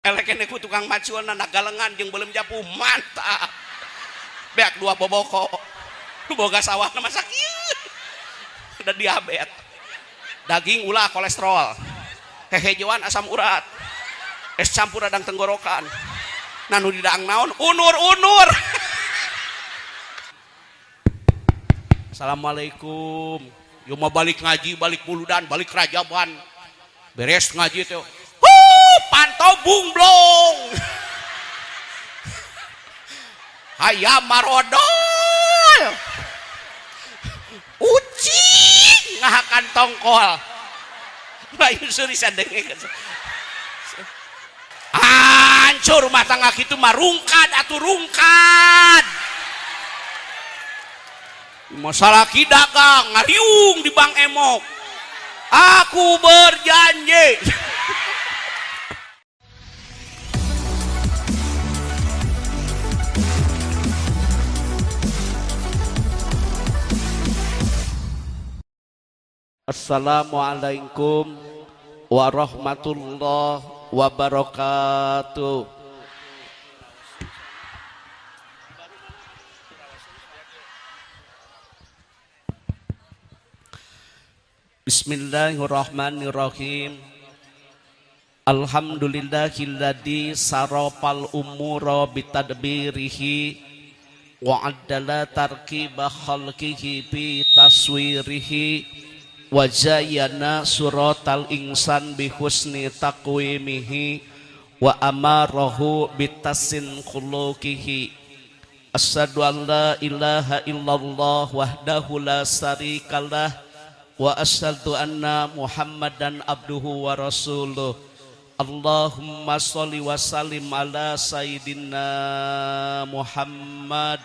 Elek ku tukang macuan anak galengan jeung belum japu mantap. Beak dua boboko. Nu boga sawah masak ieu. Udah diabet. Daging ulah kolesterol. Hehejoan asam urat. Es campur radang tenggorokan. Nah nu didaang naon? Unur-unur. Assalamualaikum. Yo mau balik ngaji, balik muludan, balik rajaban. Beres ngaji teh. Pantau bungblong. Hayam marodol. Ucing ngahakan tongkol. Bayu suri sadenge. Hancur rumah tangga kitu mah rungkad atuh rungkad. Masalah ki dagang ngariung di Bank Emok. Aku berjanji. Assalamualaikum warahmatullahi wabarakatuh. Bismillahirrahmanirrahim. Alhamdulillahilladzi sarafal umura bitadbirihi wa addala tarkiba khalqihi bi taswirihi wa zayyana suratal insan bi husni taqwimihi wa amarahu bitasin khuluqihi. Asyhadu an la ilaha illallah wahdahu la syarikalah wa asyhadu anna Muhammadan abduhu wa rasuluh. Allahumma sholli wa sallim ala sayyidina Muhammad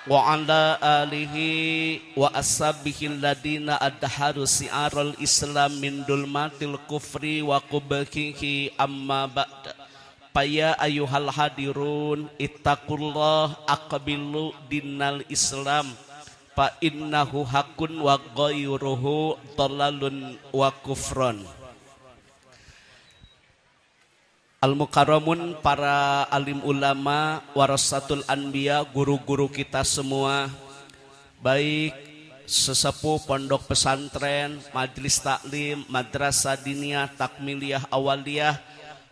wa ala alihi wa ashabihi alladina adharu si'aral islam min dulmatil kufri wa qubhihi amma ba'd. Paya ayuhal hadirun ittaqullah aqbilu dinal islam fa innahu hakun wa ghayruhu dalalun wa kufron. Al-Mukarramun, para alim ulama, warasatul anbiya, guru-guru kita semua, baik sesepuh pondok pesantren, majelis taklim, madrasah diniyah, takmiliyah, awaliyah,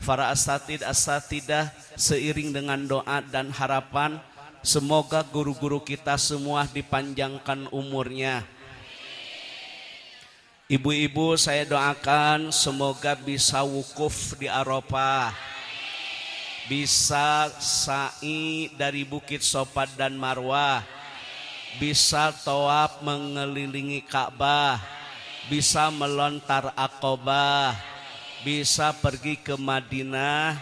para asatid, asatidah, seiring dengan doa dan harapan semoga guru-guru kita semua dipanjangkan umurnya. Ibu-ibu saya doakan semoga bisa wukuf di Arafah, bisa sa'i dari Bukit Sofa dan Marwah, bisa tawaf mengelilingi Ka'bah, bisa melontar Aqabah, bisa pergi ke Madinah,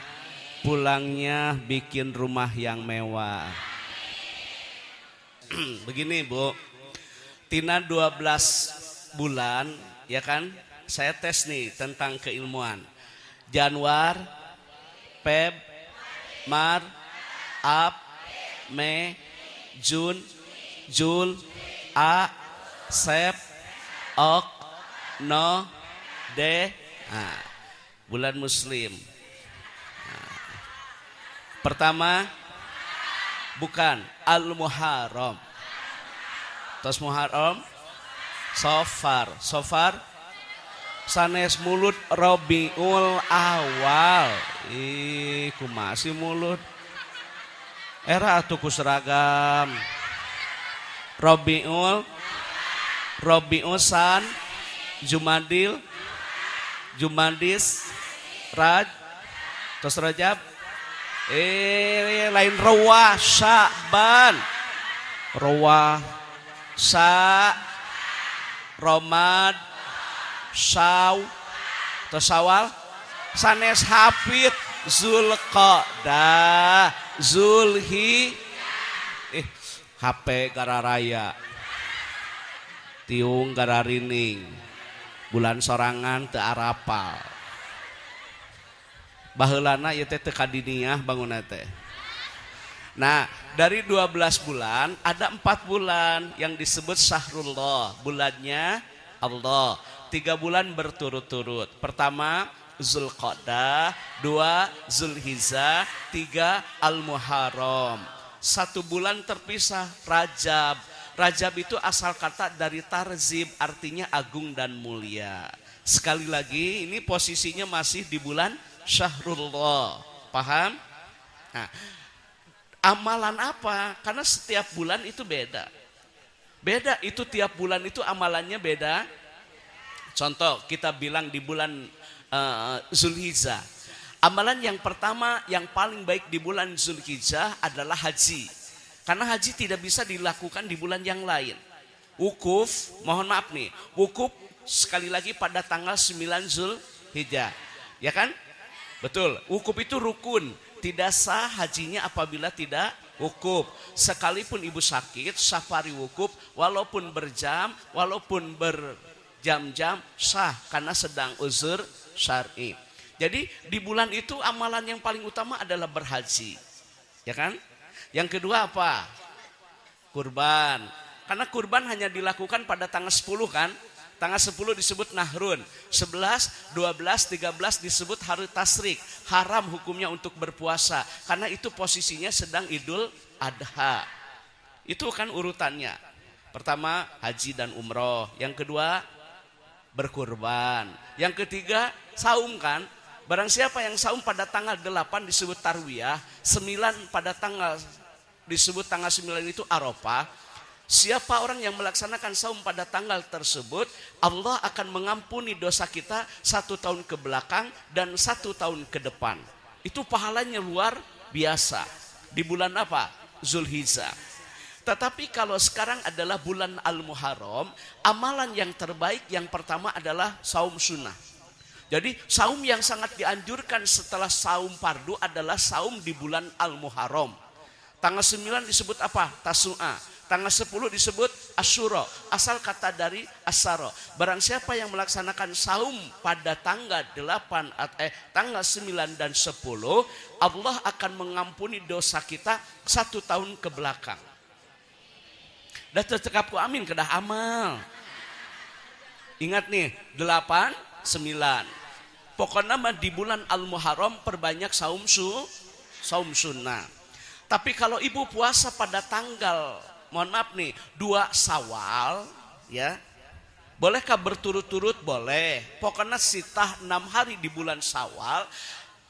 pulangnya bikin rumah yang mewah. Begini Bu, tina 12 bulan ya kan, saya tes nih tentang keilmuan. Januar, Feb, Mar, Ap, Mei, Jun, Jul, A, Sep, Ok, No, De. Nah, bulan Muslim. Nah, pertama bukan Al-Muharram. Terus Muharram, Sofar, Sofar sanes mulut Robiul Awal. Ih, kumasi mulut. Era atuh ku seragam. Robiul, Robiul San, Jumadil, Jumadis, Raj, terus Rajab. Lain Rawah, Sya'ban. Rawah, Sa, Romad, Saw, terus Sawal, sanes Hafid, Zulqa'dah, Zulhi, HP gararaya, tiung gararining, bulan sorangan teu arapal. Baheulana ieu teh teu kadiniah bangunna teh. Nah, dari 12 bulan ada 4 bulan yang disebut Syahrullah, bulannya Allah. 3 bulan berturut-turut. Pertama, Zulqa'dah, 2 Zulhijjah, 3 Al-Muharram. 1 bulan terpisah Rajab. Rajab itu asal kata dari tarzib, artinya agung dan mulia. Sekali lagi ini posisinya masih di bulan Syahrullah. Paham? Nah, amalan apa? Karena setiap bulan itu beda. Beda itu tiap bulan itu amalannya beda. Contoh kita bilang di bulan Zulhijjah. Amalan yang pertama yang paling baik di bulan Zulhijjah adalah haji. Karena haji tidak bisa dilakukan di bulan yang lain. Wukuf, mohon maaf nih, wukuf sekali lagi pada tanggal 9 Zulhijjah. Ya kan? Betul, wukuf itu rukun. Tidak sah hajinya apabila tidak wukuf. Sekalipun ibu sakit, safari wukuf, walaupun berjam, walaupun berjam-jam, sah karena sedang uzur syar'i. Jadi di bulan itu amalan yang paling utama adalah berhaji. Ya kan? Yang kedua apa? Kurban. Karena kurban hanya dilakukan pada tanggal 10 kan? Tanggal 10 disebut nahrun, 11, 12, 13 disebut hari tasrik. Haram hukumnya untuk berpuasa karena itu posisinya sedang Idul Adha. Itu kan urutannya. Pertama haji dan umroh, yang kedua berkurban, yang ketiga saum kan. Barang siapa yang saum pada tanggal 8 disebut tarwiyah, 9 pada tanggal disebut tanggal 9 itu Arafah. Siapa orang yang melaksanakan saum pada tanggal tersebut, Allah akan mengampuni dosa kita 1 tahun ke belakang dan 1 tahun ke depan. Itu pahalanya luar biasa. Di bulan apa? Zulhijjah. Tetapi kalau sekarang adalah bulan Al-Muharram, amalan yang terbaik yang pertama adalah saum sunnah. Jadi saum yang sangat dianjurkan setelah saum fardu adalah saum di bulan Al-Muharram. Tanggal 9 disebut apa? Tasu'a. Tanggal 10 disebut Asyura, asal kata dari asaro. Barang siapa yang melaksanakan saum pada tanggal 8 tanggal 9 dan 10, Allah akan mengampuni dosa kita 1 tahun ke belakang. Dah tercekap ku amin kedah amal. Ingat nih, 8, 9. Pokoknya mah di bulan Al-Muharram perbanyak saum sunnah. Tapi kalau ibu puasa pada tanggal, mohon maaf nih, 2 Syawal, ya, bolehkah berturut-turut? Boleh. Pokoknya sitah 6 hari di bulan Syawal,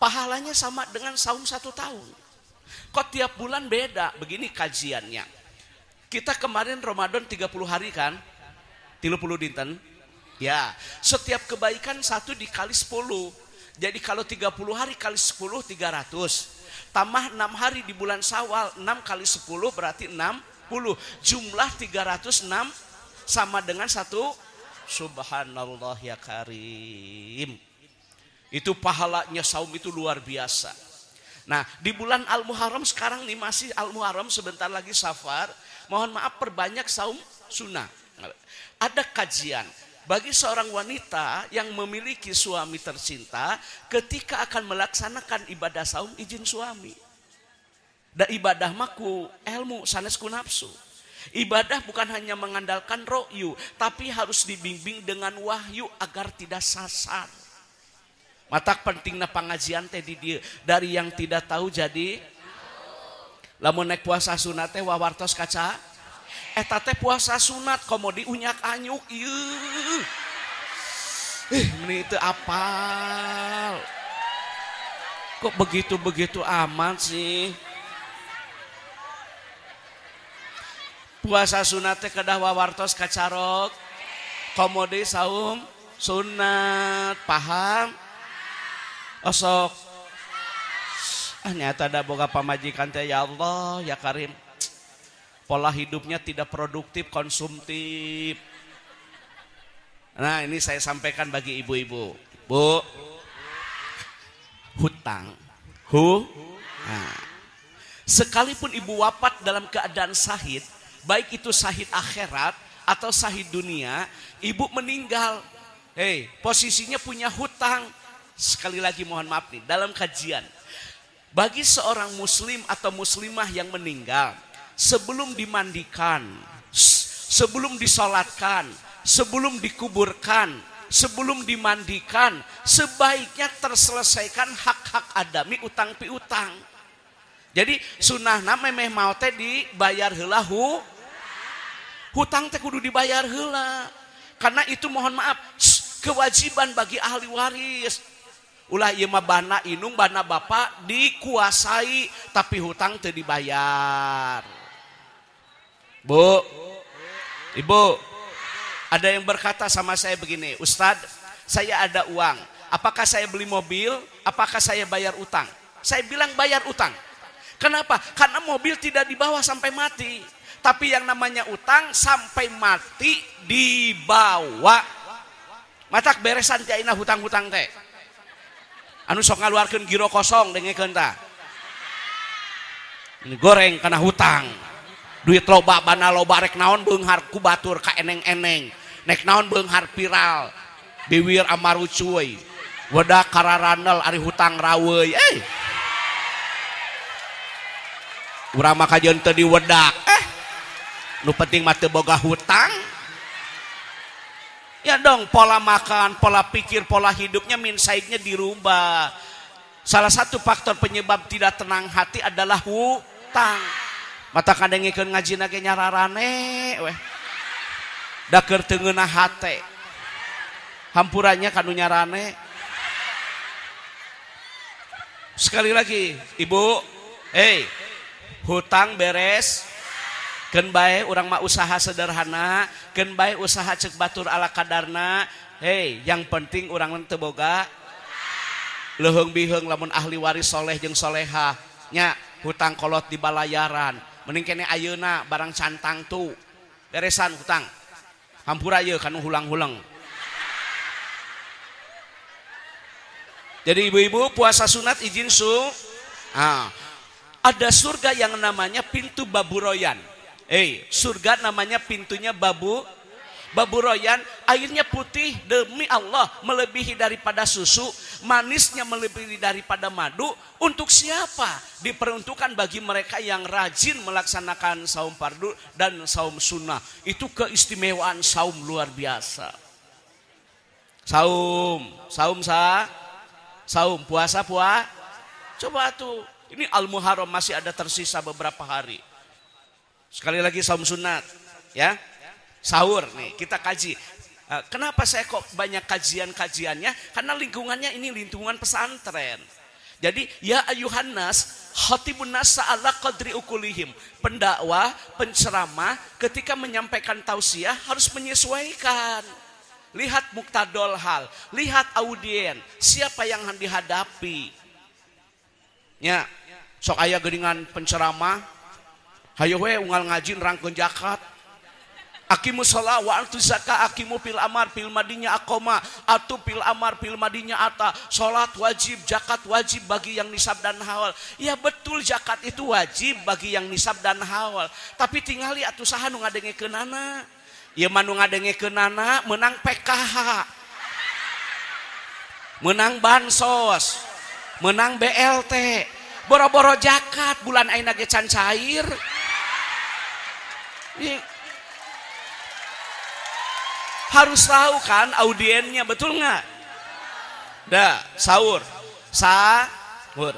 pahalanya sama dengan saum 1 tahun. Kok tiap bulan beda? Begini kajiannya. Kita kemarin Ramadan 30 hari kan? 30 dinten. Ya, setiap kebaikan 1 dikali 10. Jadi kalau 30 hari kali 10, 300. Tambah 6 hari di bulan Syawal, 6 kali 10 berarti 60. Jumlah 306 sama dengan 1. Subhanallah ya karim. Itu pahalanya saum itu luar biasa. Nah, di bulan Al-Muharram sekarang nih masih Al-Muharram, sebentar lagi Safar. Mohon maaf, perbanyak saum sunnah. Ada kajian bagi seorang wanita yang memiliki suami tercinta ketika akan melaksanakan ibadah saum izin suami. Da ibadah maku ilmu sanes ku nafsu. Ibadah bukan hanya mengandalkan ro'yu, tapi harus dibimbing dengan wahyu agar tidak sasar. Matak pentingna pengajian teh di dieu, dari yang tidak tahu jadi lamun naik puasa sunat teh wawartos kaca. Eta teh puasa sunat komo diunyak anyuk ieu. Meni teu apal. Kok begitu-begitu amat sih? Puasa sunat teh kedah wawartos kacarok. Komo deui saum sunat, paham? Osok. Ah nyata da boga pamajikan teh ya Allah ya Karim. Pola hidupnya tidak produktif, konsumtif. Nah, ini saya sampaikan bagi ibu-ibu. Bu, hutang. Nah. Sekalipun ibu wafat dalam keadaan sahid, baik itu sahid akhirat atau sahid dunia, ibu meninggal. Hei, posisinya punya hutang. Sekali lagi mohon maaf nih, dalam kajian. Bagi seorang muslim atau muslimah yang meninggal, sebelum dimandikan, sebelum disolatkan, sebelum dikuburkan, sebelum dimandikan sebaiknya terselesaikan hak-hak adami utang piutang. Jadi sunahna memeh maot teh dibayar heula hutang teh kudu dibayar heula. Karena itu mohon maaf kewajiban bagi ahli waris. Ulah ieu mah bana inung bana bapak dikuasai tapi hutang teu dibayar. Bu, Ibu, ada yang berkata sama saya begini, Ustadz, saya ada uang, apakah saya beli mobil, apakah saya bayar utang? Saya bilang bayar utang. Kenapa? Karena mobil tidak dibawa sampai mati. Tapi yang namanya utang sampai mati dibawa. Matak beresan ti ayeuna hutang-hutang teh. Anu sok ngaluarkeun giro kosong dengekeun tah. Ini goreng karena hutang. Duit loba bana loba rek naon beunghar ku batur ka eneng-eneng. Nek naon beunghar viral. Biwir amarucuy. Wedak kararanel ari hutang raweuy. Urang mah kajeun teu diwedak. Nu penting mah teu boga hutang. Ya dong, pola makan, pola pikir, pola hidupnya, mindsetnya dirubah. Salah satu faktor penyebab tidak tenang hati adalah hutang. Mata kadengikeun ngajina ge nyararane weh. Da keur teu ngeunah hate. Hampurannya kanu nyarane. Sekali lagi, Ibu, hey, hutang beres. Keun bae urang mah usaha sederhana, keun bae usaha cek batur ala kadarna. Hei, yang penting urang teu boga leuheung biheung lamun ahli waris soleh jeung solehah nya hutang kolot di balayaran. Mending kene ayeuna barang cantang tu beresan hutang. Hampura ieu kanu hulang-huleng. Jadi ibu-ibu puasa sunat izin su. Ah, ada surga yang namanya pintu Baburoyan. Surga namanya pintunya Baburoyan, airnya putih demi Allah melebihi daripada susu, manisnya melebihi daripada madu. Untuk siapa? Diperuntukkan bagi mereka yang rajin melaksanakan saum fardu dan saum sunnah. Itu keistimewaan saum luar biasa. Saum, saum sa, saum puasa puasa. Coba tuh, ini Al-Muharram masih ada tersisa beberapa hari. Sekali lagi saum sunat, ya. Sahur nih, kita kaji. Kenapa saya kok banyak kajian-kajiannya? Karena lingkungannya ini lingkungan pesantren. Jadi ya ayuhan nas, khatibun nas ala qadri ukulihim. Pendakwah, penceramah ketika menyampaikan tausiah harus menyesuaikan. Lihat muktadol hal, lihat audien, siapa yang dihadapi. Ya, sok aya geuningan penceramah, hayo we unggal ngaji nerangkeun zakat. Aqimus shalah wa atu zakat, aqimu fil amar fil madinya aqoma, atu fil amar fil madinya ata. Salat wajib, zakat wajib bagi yang nisab dan haul. Ya betul zakat itu wajib bagi yang nisab dan haul. Tapi tingali atuh saha nu ngadengekeunana. Ieu mah nu ngadengekeunana meunang PKH. Meunang bansos, meunang BLT. Boro-boro zakat bulan ayeuna ge can cair. Harus tahu kan audiennya, betul nggak? Dah, sahur. Sahur.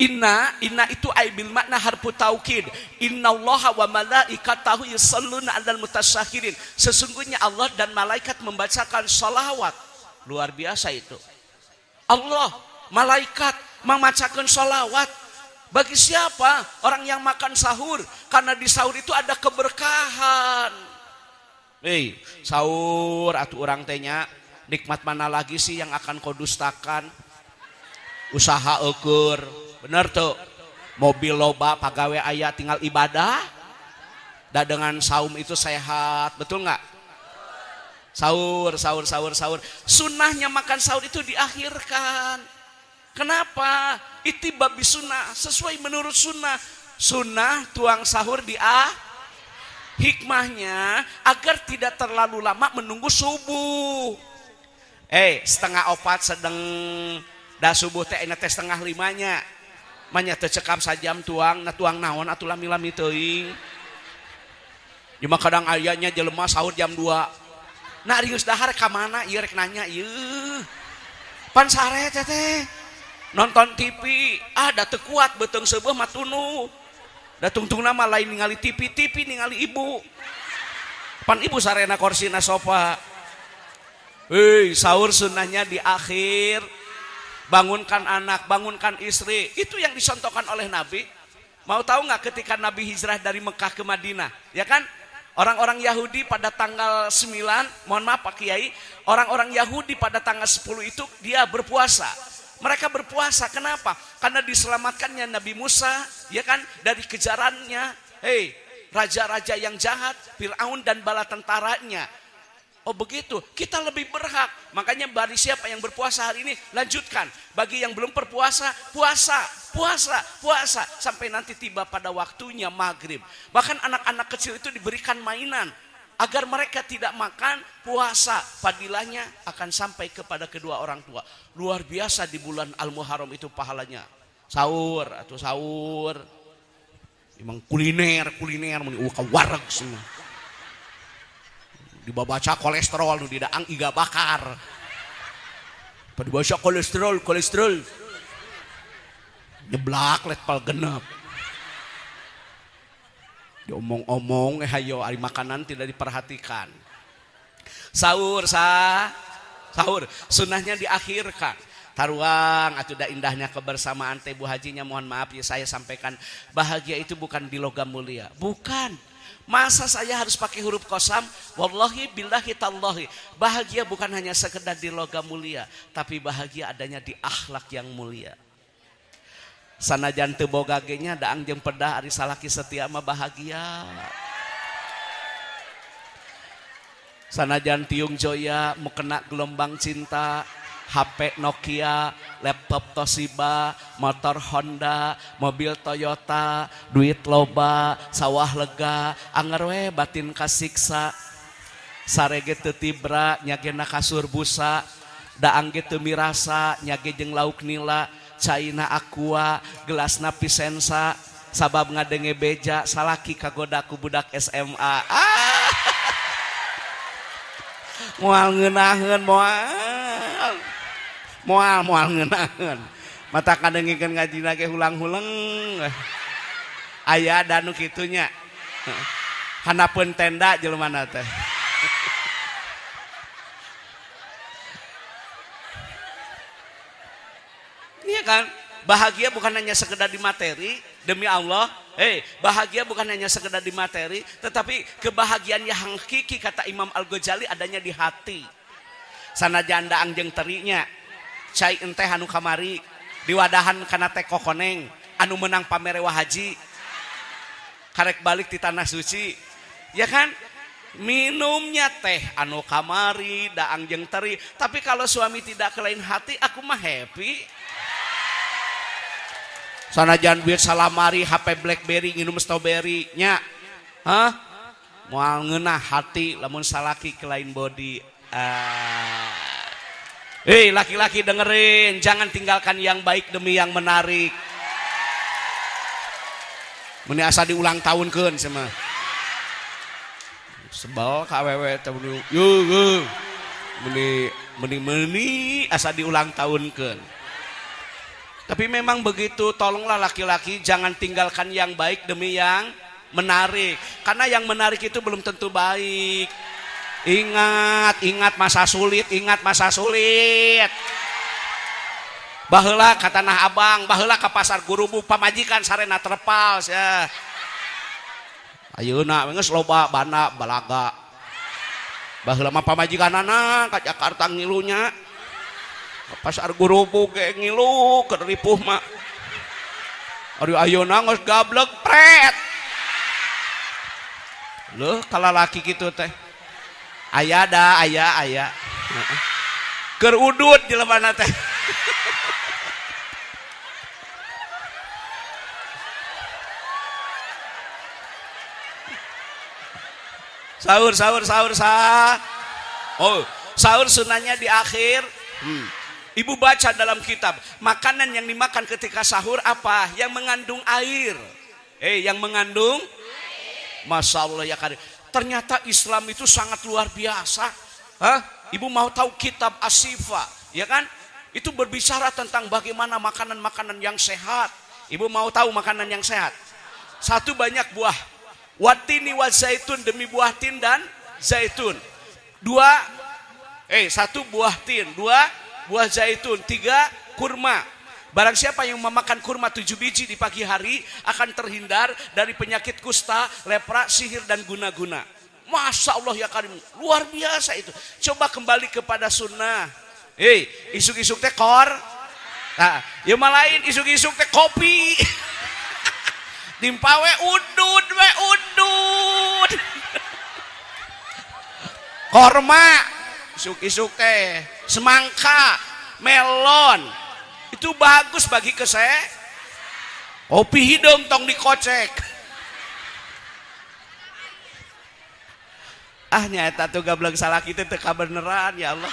Inna, inna itu ay bil makna harfu taukid. Innallaha wa malaikatahu yusalluna 'alal mutasyahirin. Sesungguhnya Allah dan malaikat membacakan sholawat. Luar biasa itu. Allah, malaikat membacakan sholawat. Bagi siapa? Orang yang makan sahur. Karena di sahur itu ada keberkahan. Hei, sahur atuh urang teh nya, nikmat mana lagi sih yang akan kau dustakan? Usaha eueur, bener tuh. Mobil loba, pagawe aya tinggal ibadah. Da dengan saum itu sehat, betul nggak? Sahur, sahur, sahur, sahur. Sunnahnya makan sahur itu diakhirkan. Kenapa? Ittiba bi sunnah, sesuai menurut sunnah. Sunnah tuang sahur di hikmahnya agar tidak terlalu lama menunggu subuh. 3:30 sedang dah subuh teh enak teh 4:30-nya. Manya teu cekap sajam tuang, na tuang naon atuh lami-lami teuing. Cuma kadang ayahnya jelema sahur jam 2. Nah ari geus dahar ka mana ieu rek nanya ieu. Pan sare teh nonton TV, ah da teu kuat beuteung seubeuh mah tunduh. Da tungtungna mah lain ningali TV, TV ningali ibu. Pan ibu sarena korsina sofa. Hei, sahur sunnahnya di akhir. Bangunkan anak, bangunkan istri. Itu yang dicontohkan oleh Nabi. Mau tahu nggak ketika Nabi hijrah dari Mekah ke Madinah, ya kan? Orang-orang Yahudi pada tanggal 9, mohon maaf Pak Kiai, orang-orang Yahudi pada tanggal 10 itu dia berpuasa. Mereka berpuasa, kenapa? Karena diselamatkannya Nabi Musa, ya kan, dari kejarannya, hei, raja-raja yang jahat, Fir'aun dan bala tentaranya. Oh begitu, kita lebih berhak. Makanya bagi siapa yang berpuasa hari ini, lanjutkan. Bagi yang belum berpuasa, puasa, puasa, puasa. Sampai nanti tiba pada waktunya maghrib. Bahkan anak-anak kecil itu diberikan mainan. Agar mereka tidak makan, puasa. Fadilahnya akan sampai kepada kedua orang tua. Luar biasa di bulan Al-Muharram itu pahalanya. Sahur atau sahur. Emang kuliner, kuliner, wareg semua. Dibaca kolesterol nu didaang iga bakar. Dibaca kolesterol, kolesterol. Nyeblak letpal genep. Diomong-omong hayo ari makanan tidak diperhatikan. Sahur sahur sunnahnya diakhirkan. Taruang atuh da indahnya kebersamaan teh Bu Hajinya, mohon maaf ya saya sampaikan, bahagia itu bukan di logam mulia, bukan. Masa saya harus pakai huruf kosam? Wallahi billahi tallahi. Bahagia bukan hanya sekedar di logam mulia, tapi bahagia adanya di akhlak yang mulia. Sanajan teu boga ge nya daang jeung pedah ari salaki setia mah bahagia. Sanajan tiung joya mukena gelombang cinta, HP Nokia, laptop Toshiba, motor Honda, mobil Toyota, duit loba, sawah lega, anger we batin kasiksa. Sarege teu tibra nyagena kasur busa, daang ge teu mirasa nyage jeung lauk nila, caina aqua, gelasna Pisensa, sabab ngadenge beja salaki kagoda ku budak SMA. Ah. Moal ngeunaheun moal. Moal moal ngeunaheun. Mata kadengikeun ngajina ge hulang-huleng. Aya da nu kitu nya. Handapeun tenda jelema teh. Iya kan? Bahagia bukan hanya sekedar di materi, demi Allah. Hei, bahagia bukan hanya sekedar di materi, tetapi kebahagiaan yang hakiki kata Imam Al-Ghazali adanya di hati. Sanajan daang jeung terinya, cai enteh anu kamari, diwadahan kana teh kokoneng, anu menang pamerewa haji, karek balik di tanah suci, ya kan? Minumnya teh anu kamari, daang jeung teri, tapi kalau suami tidak ke lain hati, aku mah happy. Sanajan duit salamari, HP BlackBerry, nginum strawberry nya. Hah? Moal ngeunah hati lamun salaki ke lain body. Hei laki-laki dengerin, jangan tinggalkan yang baik demi yang menarik. Meni asa diulang tahunkeun cenah. Sebel ka awewe teh yo yo. Meni meni meni asa diulang tahunkeun. Tapi memang begitu, tolonglah laki-laki jangan tinggalkan yang baik demi yang menarik. Karena yang menarik itu belum tentu baik. Ingat, ingat masa sulit, ingat masa sulit. Baheula ka Tanah Abang, baheula ka Pasar Gurubug, pamajikan sarena terpal sia. Ayeuna geus loba banda balaga. Baheula mah pamajikanana ka Jakarta ngilunya. Pasar Gurubug ge ngilu keur ripuh mah. Ari ayeuna geus gablek pret. Leuh kalalaki kitu teh. Aya da aya aya. Keur udut jelema teh. Sahur sahur sahur sah. Oh, sahur sunahnya di akhir. Ibu baca dalam kitab, makanan yang dimakan ketika sahur apa? Yang mengandung air. Yang mengandung air. Masya Allah ya karim. Ternyata Islam itu sangat luar biasa. Hah? Ibu mau tahu kitab Asifa, ya kan? Itu berbicara tentang bagaimana makanan-makanan yang sehat. Ibu mau tahu makanan yang sehat? Satu, banyak buah. Wattini wa zaitun, demi buah tin dan zaitun. Dua, satu buah tin, dua buah zaitun, tiga kurma. Barang siapa yang memakan kurma 7 biji di pagi hari akan terhindar dari penyakit kusta, lepra, sihir dan guna-guna. Masya Allah ya karim, luar biasa itu. Coba kembali kepada sunnah. Hei, isuk-isuk teh kor. Nah, ya lain isuk-isuk teh kopi. Timpa we udud we udud. Korma, isuk-isuk teh, semangka, melon. Itu bagus bagi kesehatan. Kopi hidung tong dikocek. Ah nyata tuh gablek salah kita teu kabeneran ya Allah.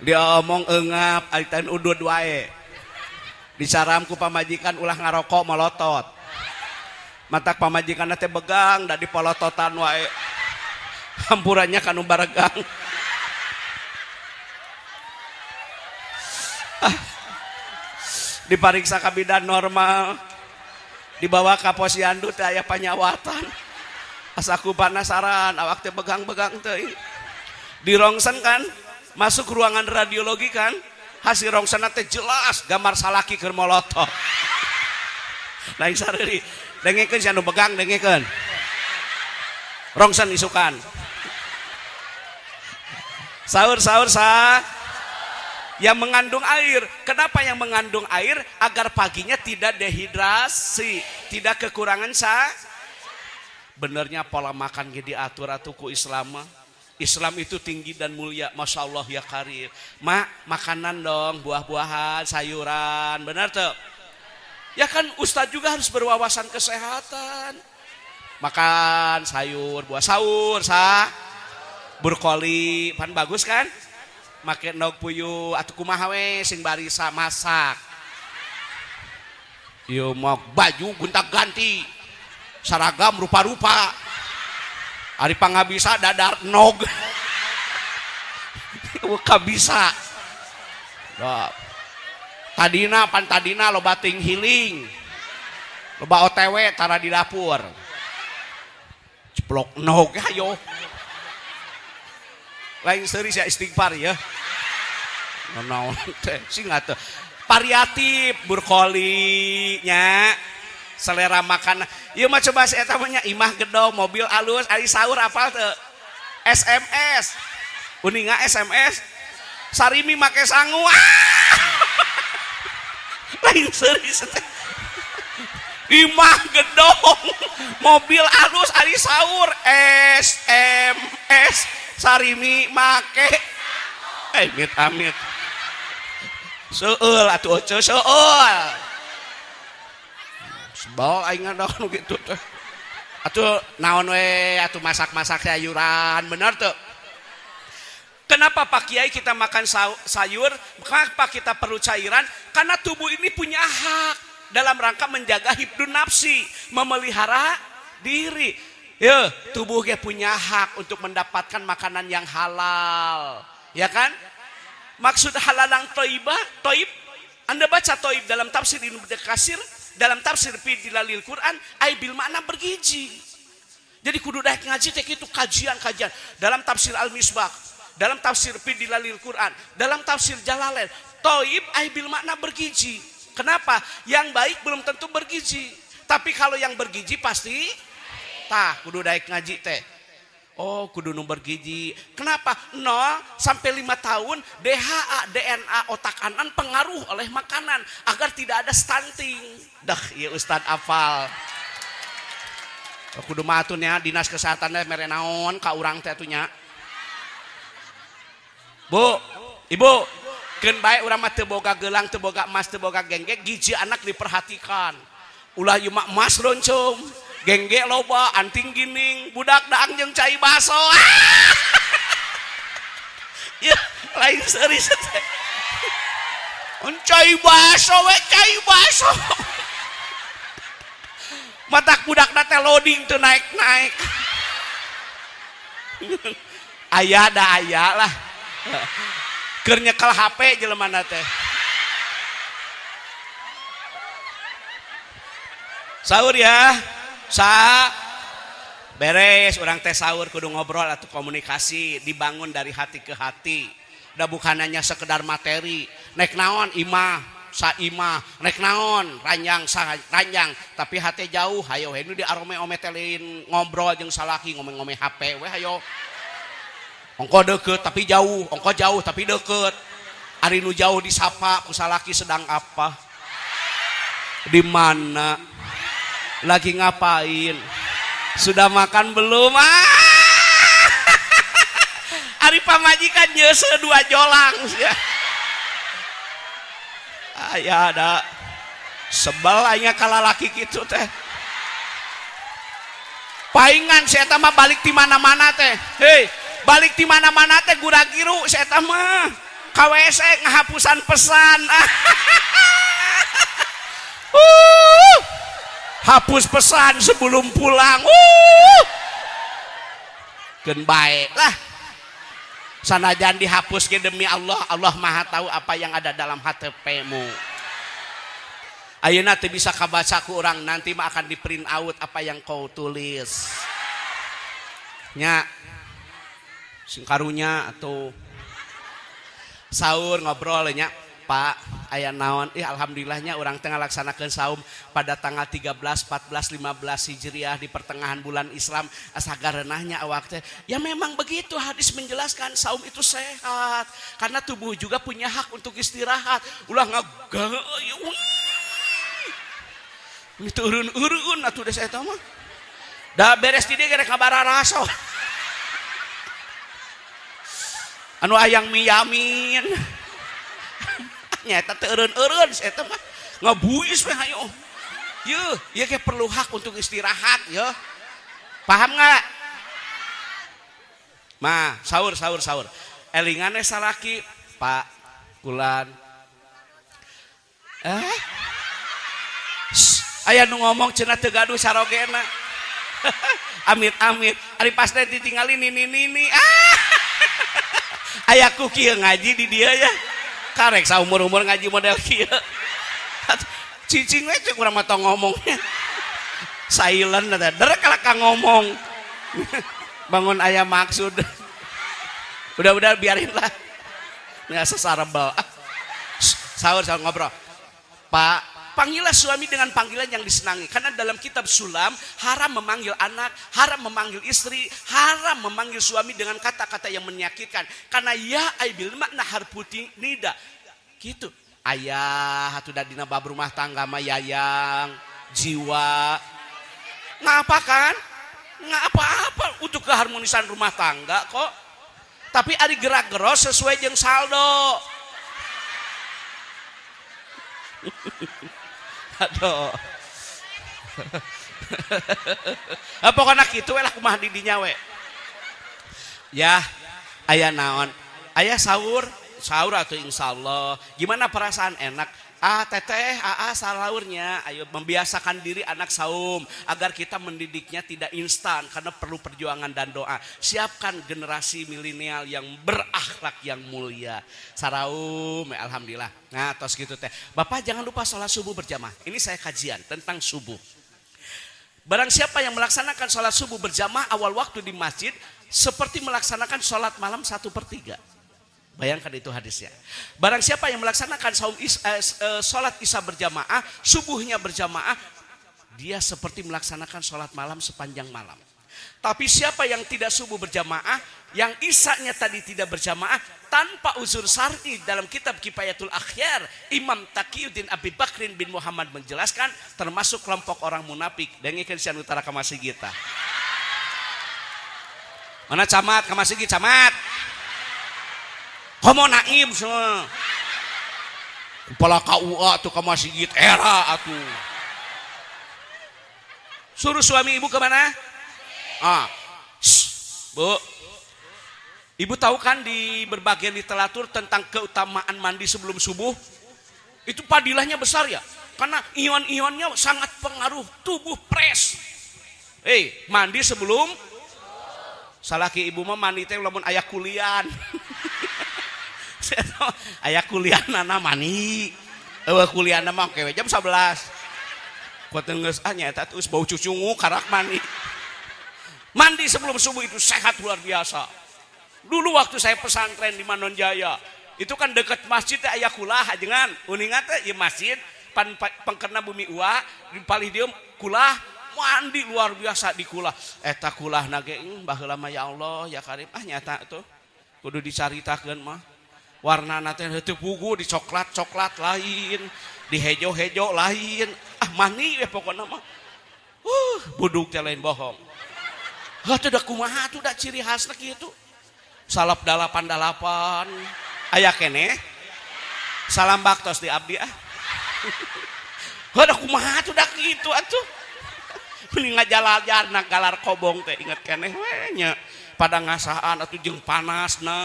Dia omong engap aritan udud wae. Disaram ku pamajikan ulah ngarokok molotot. Matak pamajikan teh begang da dipolototan wae. Hampurannya kanu baregang. Ah. Dipariksa ka bidan normal. Dibawa ka posyandu teh aya panyawatan. Asa ku penasaran awak teh begang-begang teh. Dirongsen kan, masuk ruangan radiologi kan, hasil rongsen teh jelas gambar salaki keur molotot. Lain sareri, dengekeun si anu begang dengekeun. Rongsen isukan. Sahur-sahur sah. Yang mengandung air. Kenapa yang mengandung air? Agar paginya tidak dehidrasi, tidak kekurangan sah. Benernya pola makan ge diatur atuh ku Islam mah. Islam itu tinggi dan mulia, masya Allah ya karim. Mak, makanan dong, buah-buahan, sayuran, benar tuh? Ya kan ustadz juga harus berwawasan kesehatan. Makan sayur, buah sahur, sah, brokoli, pan bagus kan? Make endog puyuh atuh kumaha we sing barisa masak. Ieu mah baju gonta-ganti, seragam rupa-rupa. Ari pangabisa dadar nog. Kabisa. Tadina pan tadina loba ting healing. Loba OTW tara di dapur. Ceplok nog ayo. Lain seuri sia istighfar ya. Naon teh sing atuh. Variatif brokoli nya. Selera makan. Ieu mah coba si eta mah nya imah gedong, mobil alus, ari sahur apal teu? SMS. Uninga SMS. Sarimi make sangu. Ah! Lain seuri teh. Imah gedong, mobil alus, ari sahur SMS. Sarimi make amit amit. Seueul atuh ece seueul. Sebel aing ngadon gitu teh. Atuh naon we atuh masak-masak sayuran, bener tuh? Kenapa Pak Kiai kita makan sayur? Kenapa kita perlu cairan? Karena tubuh ini punya hak dalam rangka menjaga hibdun nafsi, memelihara diri. Ya, tubuhnya punya hak untuk mendapatkan makanan yang halal. Ya kan? Maksud halalang toibah, toib. Anda baca toib dalam tafsir Ibnu Katsir, dalam tafsir fi dilalil Quran, ai bil makna bergizi. Jadi kudu daek ngaji teh kitu kajian-kajian dalam tafsir Al-Misbah, dalam tafsir fi dilalil Quran, dalam tafsir Jalalain, toib ai bil makna bergizi. Kenapa? Yang baik belum tentu bergizi. Tapi kalau yang bergizi pasti tah kudu daek ngaji teh. Oh, kudu nu bergizi. Kenapa? 0 sampai 5 tahun DHA, DNA otak anak pengaruh oleh makanan agar tidak ada stunting. Dah, ieu Ustad apal. Kudu mah atuh nya dinas kesehatan teh mere naon ka urang teh atuh nya. Bu, Ibu, keun bae urang mah teu boga gelang, teu boga emas, teu boga gengge, gizi anak diperhatikan. Ulah ieu mah emas loncom, gengge loba, anting gining, budak daang jeung cai baso. Ah! Ya, lain seuri teh. Cai baso we, cai baso. Matak budak teh loading teu naik-naik. Aya da aya lah. Keur nyekel HP jelema teh. Sahur ya. Sa beres urang teh sahur kudu ngobrol atau komunikasi dibangun dari hati ke hati. Da bukan hanya sekedar materi. Nek naon imah saimah, rek naon ranjang sa ranjang, tapi hati jauh hayo nu di arome-ome telin ngobrol jeung salaki ngomong-ngomong HP we hayo. Ongko deket tapi jauh, ongko jauh tapi deket. Ari nu jauh disapa ku salaki sedang apa? Di mana? Lagi ngapain? Sudah makan belum? Ah! Ari pamajikan nyeuseuh dua jolang sia. Aya ada sebel aing kalalaki kitu teh. Paingan si eta mah balik ti mana-mana teh. Hei, balik ti mana-mana teh gura-giru si eta mah. Ka WC ngahapusan pesan. Hapus pesan sebelum pulang. Keun bae lah. Sanajan dihapus ge demi Allah, Allah Maha tahu apa yang ada dalam HTP-mu. Ayeuna teu bisa kabaca ku urang, nanti mah akan di print out apa yang kau tulis. Nya sing karunya atau sahur ngobrol nya, Pak, aya naon? Ih alhamdulillahnya urang teh ngalaksanakeun saum pada tanggal 13, 14, 15 Hijriah di pertengahan bulan Islam. Asa gareunahnya awak teh. Ya memang begitu hadis menjelaskan saum itu sehat karena tubuh juga punya hak untuk istirahat. Ulah ngagayung. Ini turun-urun atuh desa eta mah. Da beres di dieu rek kabararaso. Anu ayang miyamin. Nyata teu eureun-eureun si eta mah. Ngabuis we hayo. Yeuh, ieu ge perlu hak untuk istirahat yeuh. Paham nggak? Mah, sahur sahur sahur. Elingane salaki, Pak, kulan. Aya nu ngomong cenah teu gaduh sarogena. Amit amit, ari pas teh ditinggali nini nini. Ah. Aya ku kieu ngaji di dieu ya. Karek saumur-umur ngaji model kieu. Cicing we cek urang mah tong ngomongnya. Silent teh, derek kalah ka ngomong. Bangun aya maksud. Udah-udah biarin lah. Nggak sesarebel. Sahur sahur ngobrol. Pak, panggillah suami dengan panggilan yang disenangi. Karena dalam kitab Sulam, haram memanggil anak, haram memanggil istri, haram memanggil suami dengan kata-kata yang menyakitkan. Karena ya aibil makna harputi nida. Gitu. Ayah, atuh da dina bab rumah tangga mah yayang, jiwa. Nggak apa kan? Nggak apa-apa untuk keharmonisan rumah tangga kok. Tapi ari gerak-geros sesuai jeung saldo. Aduh. Pokoknya kitu we lah kumaha di dinya we. Ya, aya naon? Aya sahur, sahur atau insyaallah. Gimana perasaan enak? Ah teteh, aa sahurnya. Ayo membiasakan diri anak saum agar kita mendidiknya tidak instan karena perlu perjuangan dan doa. Siapkan generasi milenial yang berakhlak yang mulia. Saraum, alhamdulillah. Nah, tos gitu teh. Bapak jangan lupa sholat subuh berjamaah. Ini saya kajian tentang subuh. Barang siapa yang melaksanakan sholat subuh berjamaah awal waktu di masjid seperti melaksanakan sholat malam 1/3. Bayangkan itu hadisnya. Barang siapa yang melaksanakan sholat isya berjamaah, subuhnya berjamaah, dia seperti melaksanakan sholat malam sepanjang malam. Tapi siapa yang tidak subuh berjamaah, yang isanya tadi tidak berjamaah, tanpa uzur syar'i dalam kitab Kifayatul Akhyar, Imam Taqiyuddin Abi Bakrin bin Muhammad menjelaskan, termasuk kelompok orang munafik. Dengekeun sian utara ka masjid kita. Mana camat ka masjid camat? Komo naib semua. Kepala KUA tuh ke masjid era atuh. Suruh suami ibu kemana? Ah, shh, Bu. Ibu tahu kan di berbagai literatur tentang keutamaan mandi sebelum subuh? Itu padilahnya besar ya. Karena ion-ionnya sangat pengaruh tubuh fresh. Mandi sebelum Salaki ibu mah mandi teh lamun aya kulian. Aya kulianana mandi. Eueuh kulianna mah kewe jam 11. Kuat geus ah nya eta geus bau cucungu karak mandi. Mandi sebelum subuh itu sehat luar biasa. Dulu waktu saya pesantren di Manonjaya, itu kan dekat masjid teh aya kulah ajengan. Uninga teh ieu masjid pan pengkerna bumi ua di palih dieu kulah mandi luar biasa di kulah. Eta kulah na ge baheula mah ya Allah ya Karim ah nyata tuh kudu dicaritakeun mah. Warnana teh heuteuk pugu di coklat-coklat lain, di hejo-hejo lain. Ah mani we pokona mah. Buduk teh lain bohong. Heuh teh da kumaha tuh da ciri khasna kitu. Salap 88 aya keneh. Salam baktos di abdi ah. Heuh da kumaha tuh da kitu atuh. Mending ngajalajarna galar kobong teh inget keneh we nya. Pada ngasaan atuh jeung panasna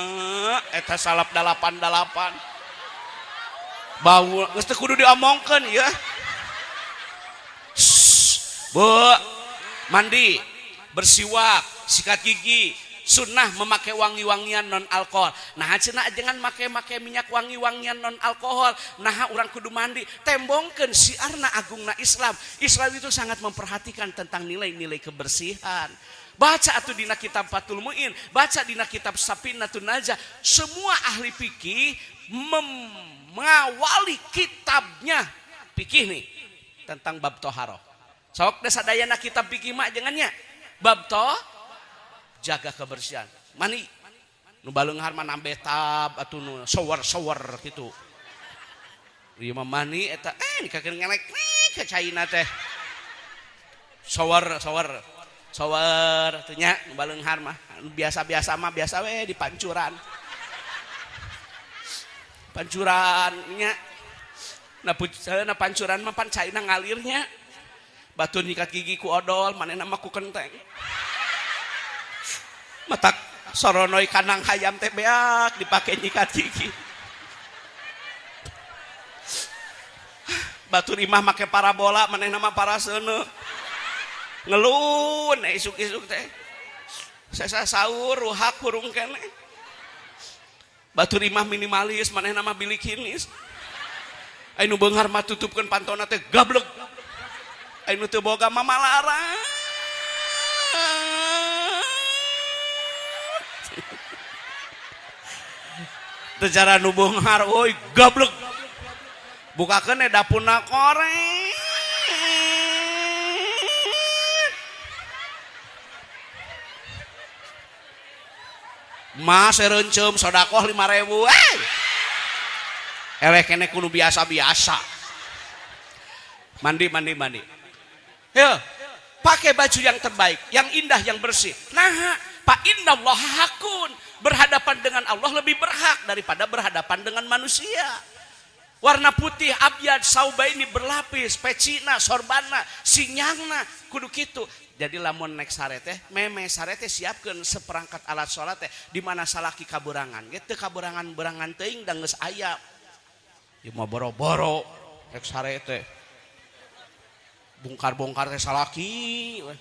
eta salap 88 bau geus teu kudu diomongkeun ieu. Bu, mandi, bersiwak, sikat gigi, sunnah memakai wangi-wangian non alkohol. Nah cenah jangan make-make minyak wangi-wangian non alkohol. Nah urang kudu mandi, tembongkeun siarna agungna Islam. Islam itu sangat memperhatikan tentang nilai-nilai kebersihan. Baca atuh dina kitab Fathul Muin, baca dina kitab Safinatun Najah. Semua ahli fikih mengawali kitabnya fikih nih tentang bab toharoh. Sok deh sadayana kitab fikih mah jangannya bab toh jaga kebersihan. Mani nu baleunghar mah nambe tab atuh nu shower-shower kitu. Ieu mah mani eta dikakeun ngelek ka caina teh. Shower shower. Shower teh nya nu baleunghar mah biasa-biasa mah biasa we di pancuran. Pancuran nya. Na pancuran mah pan caina ngalirnya. Batur nyikat gigi ku odol, manehna mah ku kenteng. Matak soronoi kanang hayam teh beak dipake nyikat gigi. Batur imah make parabola, manehna mah paraseuneu. Ngelun isuk-isuk teh. Sesa sahur ruhak hurung keneh. Batur imah minimalis, manehna mah bilikinis. Anu beunghar mah tutupkeun pantona teh gablek. Anu teu boga mah malarang. Teu cara nu beunghar euy gablek. Bukakeun dapurna koreng. Mas reunceum sedekah 5.000. Eleh keneh kudu biasa-biasa. Mandi mandi mandi. Yo, pakai baju yang terbaik, yang indah, yang bersih. Nah, fa innallaha hakun. Berhadapan dengan Allah lebih berhak daripada berhadapan dengan manusia. Warna putih, abyad, saubaini berlapis, pecina, sorbana, sinyangna, kudu kitu. Jadi lamun naik sare teh, meme sare teh siapkeun seperangkat alat sholat teh di mana salaki kaberangan. Ge teu kaberangan-berangan teuing da geus aya. Ieu mah boro-boro rek sare teh. Bongkar-bongkar teh salaki weh.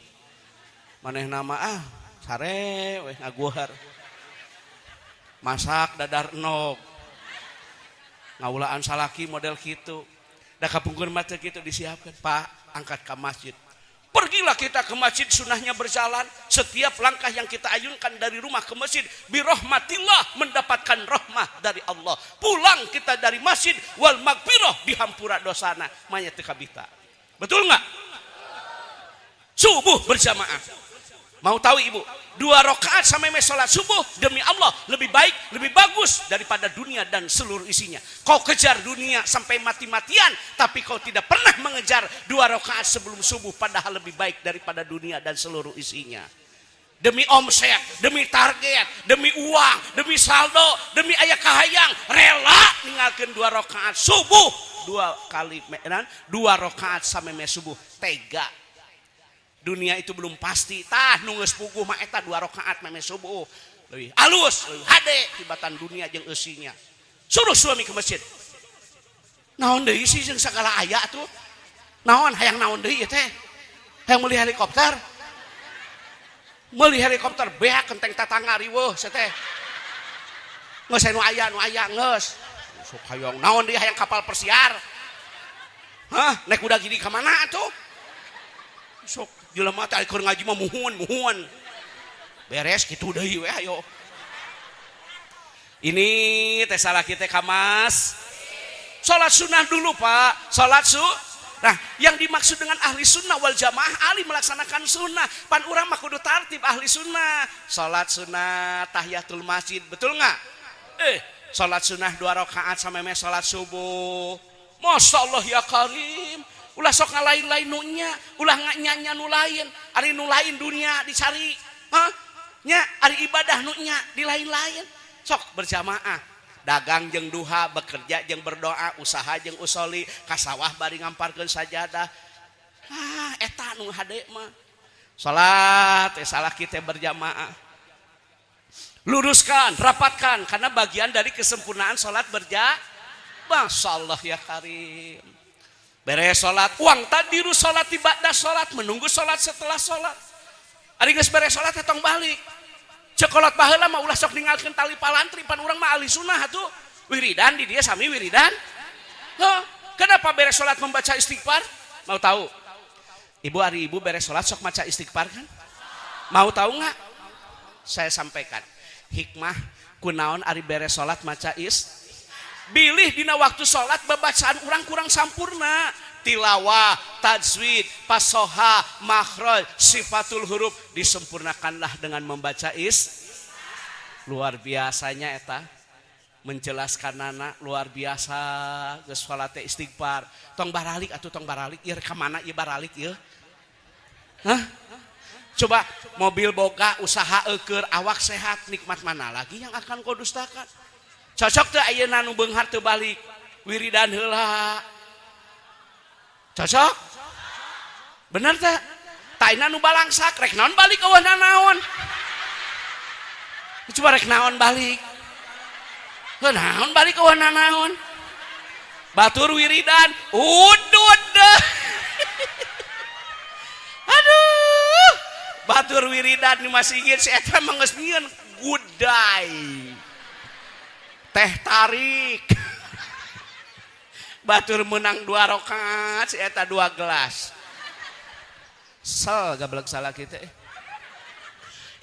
Manehna mah ah sare weh ngaguhar. Masak dadar enog. Ngaulaan salaki model kitu. Da kapungkur mah teu kitu disiapkeun, Pak, angkat ka masjid. Pergilah kita ke masjid, sunahnya berjalan. Setiap langkah yang kita ayunkan dari rumah ke masjid, birahmatillah, mendapatkan rahmah dari Allah. Pulang kita dari masjid, wal magfirah, dihampura dosana. Manya teu kabita. Betul nggak? Subuh berjamaah. Mau tahu ibu? 2 rakaat sampai sholat subuh demi Allah lebih baik, lebih bagus daripada dunia dan seluruh isinya. Kau kejar dunia sampai mati-matian, tapi kau tidak pernah mengejar 2 rakaat sebelum subuh, padahal lebih baik daripada dunia dan seluruh isinya. Demi omset, demi target, demi uang, demi saldo, demi ayah kahayang, rela ninggalkan 2 rakaat subuh, 2 kali, 2 rakaat sampai subuh, tega. Dunia itu belum pasti. Tah nu geus puguh mah eta 2 rakaat meme subuh. Leuwih alus, leuwih hade tibatan dunia jeung eusinya. Suruh suami ke masjid. Naon deui sih jeung sagala aya tuh? Naon hayang naon deui ieu teh? Hayang meuli helikopter? Meuli helikopter beak kenteng tatangga riweuh teh. Geus nu aya nu aya geus. Sok hayang naon dia hayang kapal persiar. Hah, naik kuda gini ka mana atuh? Sok jelema teh keur ngaji mah muhun muhun. Beres kitu deui we ayo. Ini teh salah kita kamas. Salat sunnah dulu, Pak. Salat su. Nah, yang dimaksud dengan ahli sunnah wal jamaah, ahli melaksanakan sunnah. Pan urang mah kudu tartib ahli sunnah. Salat sunnah, tahiyatul masjid, betul nggak? Salat sunnah 2 rakaat sampai salat subuh. Masya Allah ya Karim. Ulah sok ngalain-lain nu nya, ulah nganya nu lain. Ari nu lain dunia dicari. Hah? Nya, ari ibadah nu nya di lain-lain. Sok berjamaah, dagang jeung duha, bekerja jeung berdoa, usaha jeung usoli, ka sawah bari ngamparkeun sajadah. Ah, eta nu hade mah. Salat teh salah kita berjamaah. Luruskan, rapatkan, karena bagian dari kesempurnaan salat berja. Masya Allah ya Karim. Beres salat, uang tadiru salat ba'da salat, menunggu salat setelah salat. Ari geus beres salat tong balik. Ceuk kolot baheula mah ulah sok ninggalkeun tali palantri, pan urang mah ahli sunnah atuh. Wiridan di dia sami wiridan. Hah? Kenapa beres salat membaca istighfar? Mau tahu? Ibu, hari ibu beres salat sok maca istighfar kan? Mau tahu nggak? Saya sampaikan. Hikmah kunaon ari beres salat maca is bilih dina waktu salat babacaan urang kurang sampurna, tilawah, tajwid, pasoha, makhraj, sifatul huruf disempurnakanlah dengan membaca is. Luar biasanya eta menjelaskan anak luar biasa. Geus salat teh istighfar, tong baralik atuh, tong baralik ieu, ka mana ieu baralik ieu? Hah? Coba mobil boga, usaha eukeur, awak sehat, nikmat mana lagi yang akan kau dustakan? Cocok teu ayeuna nu beunghar teu balik, wiridan heula? Cocok? Bener teh? Taina nu balangsak, rek naon balik, euweuh naon? Coba rek naon balik? Heuh, naon balik, euweuh naon? Batur wiridan, udud deh. Aduh, batur wiridan di masjid si eta mah geus nyieun gudai. Teh tarik. Batur menang 2 rakaat, si eta 2 gelas. Sel gablek salah kita.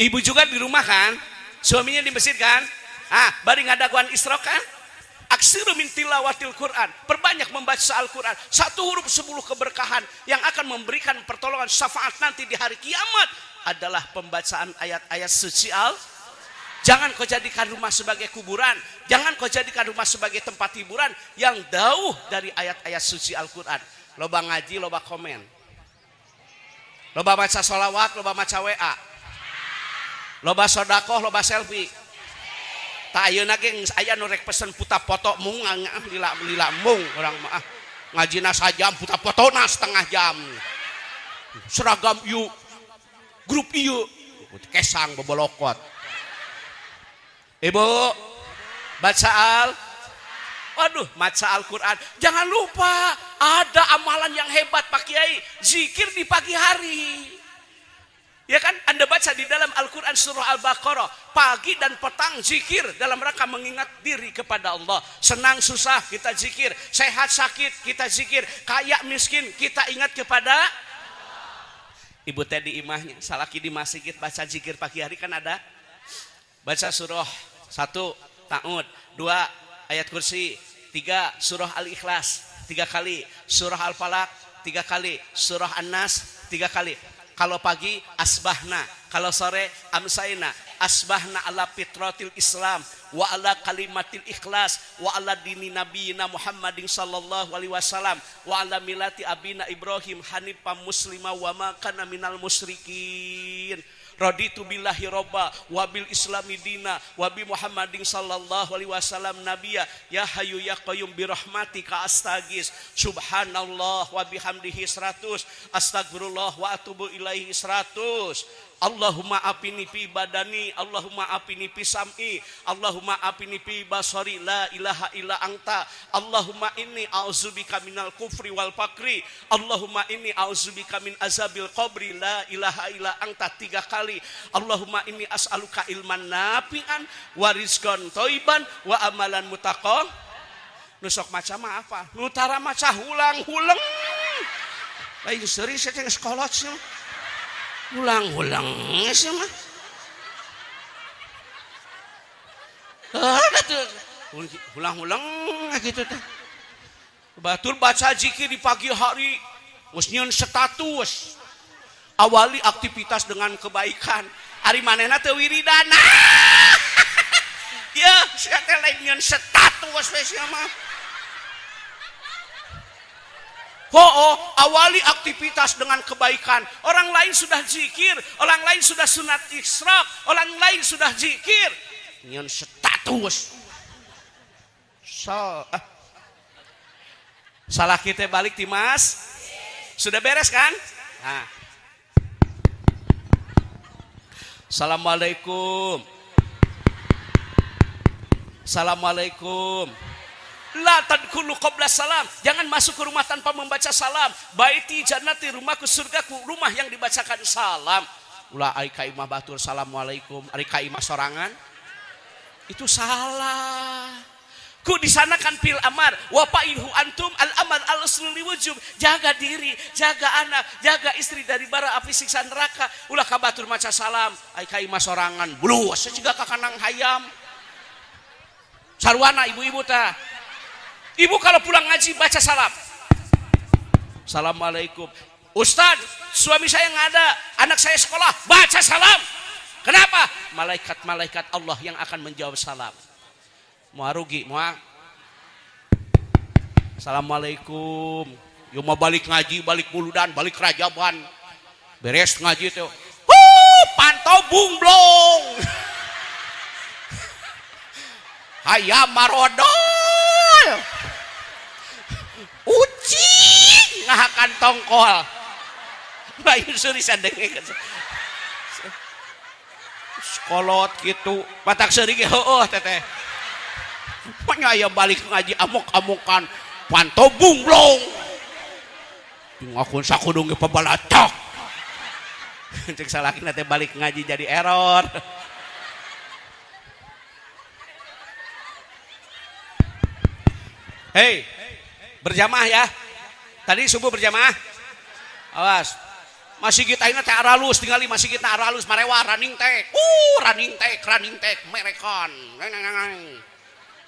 Ibu juga di rumah kan? Suaminya di masjid kan? Ah, bari ngadaguan isra kan? Aksiru min tilawatil Quran. Perbanyak membaca Al-Quran. Satu huruf 10 keberkahan yang akan memberikan pertolongan syafaat nanti di hari kiamat adalah pembacaan ayat-ayat suci Al. Jangan kau jadikan rumah sebagai kuburan. Jangan kau jadikan rumah sebagai tempat hiburan yang jauh dari ayat-ayat suci Al-Quran. Loba ngaji, loba komen. Loba baca sholawat, loba maca WA. Loba sodakoh, loba selfie. Tak ayeuna ge geus aya nu rek pesen puta foto mung lila lila mung urang mah, ah. Ngajina sajam, puta fotona setengah jam. Seragam ieu, grup ieu, kesang bobolokot. Ibu baca al, waduh, maca Al-Quran. Jangan lupa ada amalan yang hebat, Pak Kiai, zikir di pagi hari. Ya kan, Anda baca di dalam Al-Quran surah Al-Baqarah, pagi dan petang zikir dalam rangka mengingat diri kepada Allah. Senang susah kita zikir, sehat sakit kita zikir, kaya miskin kita ingat kepada. Ibu teh di imahnya, salaki di masjid, baca zikir pagi hari kan ada. Baca surah satu ta'ud, dua ayat kursi, tiga surah Al-Ikhlas, tiga kali, surah Al-Falaq, tiga kali, surah An-Nas, tiga kali. Kalau pagi asbahna, kalau sore amsaina, asbahna ala fitratil Islam wa ala kalimatil ikhlas wa ala dini nabiyina Muhammadin sallallahu alaihi wasallam wa ala milati abina Ibrahim hanifam muslima wa ma kana minal musyrikin. Raditu billahi robba wa bil islami dina wa bi Muhammadin sallallahu alaihi wasallam nabiyya ya hayyu ya qayyum bi rahmatika astagis. Subhanallah wa bihamdihi 100, astagfirullah wa atubu ilaihi 100. Allahumma afini fi badani, Allahumma afini fi sam'i, Allahumma afini fi basari, la ilaha illa anta, Allahumma inni a'udzubika minal kufri wal fakri, Allahumma inni a'udzubika min azabil qabri, la ilaha illa anta 3 kali. Allahumma inni as'aluka ilman nafi'an wa rizqan thayyiban wa amalan mutaqabbal. Nu sok maca mah apa? Nu tara maca hulang-huleng. Lain seuri sia teh geus kolot sia. Ulang-ulang sih mah. Ada tuh ulang-ulang gitu teh. Batur baca zikir di pagi hari, geus nyieun status. Awali aktivitas dengan kebaikan. Ari manehna teu wiridana. Ya, sia teh lain nyieun status we sia mah. Oh, awali aktivitas dengan kebaikan. Orang lain sudah zikir, orang lain sudah sunat isyraq, orang lain sudah zikir. Nyeun status. So, Salah kita balik di mas. Sudah beres kan? Nah. Assalamualaikum. Assalamualaikum. La tadkhulu qabla salam. Jangan masuk ke rumah tanpa membaca salam. Baiti jannati, rumahku surgaku, rumah yang dibacakan salam. Ulah ai ka imah batur assalamualaikum, ari ka imah sorangan. Itu salah. Ku di sana kan fil amar wa fa'ilhu antum al amar al usnul wujub. Jaga diri, jaga anak, jaga istri dari bara api siksa neraka. Ulah ka batur maca salam, ai ka imah sorangan. Bluas juga ka kanang hayam. Sarwana ibu-ibu tah. Ibu kalau pulang ngaji baca salam. Assalamualaikum. Ustadz, suami saya nggak ada, anak saya sekolah, baca salam. Kenapa? Malaikat-malaikat Allah yang akan menjawab salam. Mau rugi, mau. Assalamualaikum. Yo mau balik ngaji, balik muludan, balik rajaban. Beres ngaji tuh. Huh, pantau bungblong. Hayam marodol. Ucing ngahakan tongkol. Bayu suri sadenge. Sekolot gitu. Matak seuri ge heueuh teteh. Pokoknya aya balik ngaji amok-amokan pantau bunglong. Ngakun sakudung ge pabalatak. Cek salakina teh balik ngaji jadi error. Hei, berjamaah ya. Tadi subuh berjamaah. Awas. Masih kita ini teh aralus, tinggali masih kita aralus marewa running teh. Running teh, running teh merekan.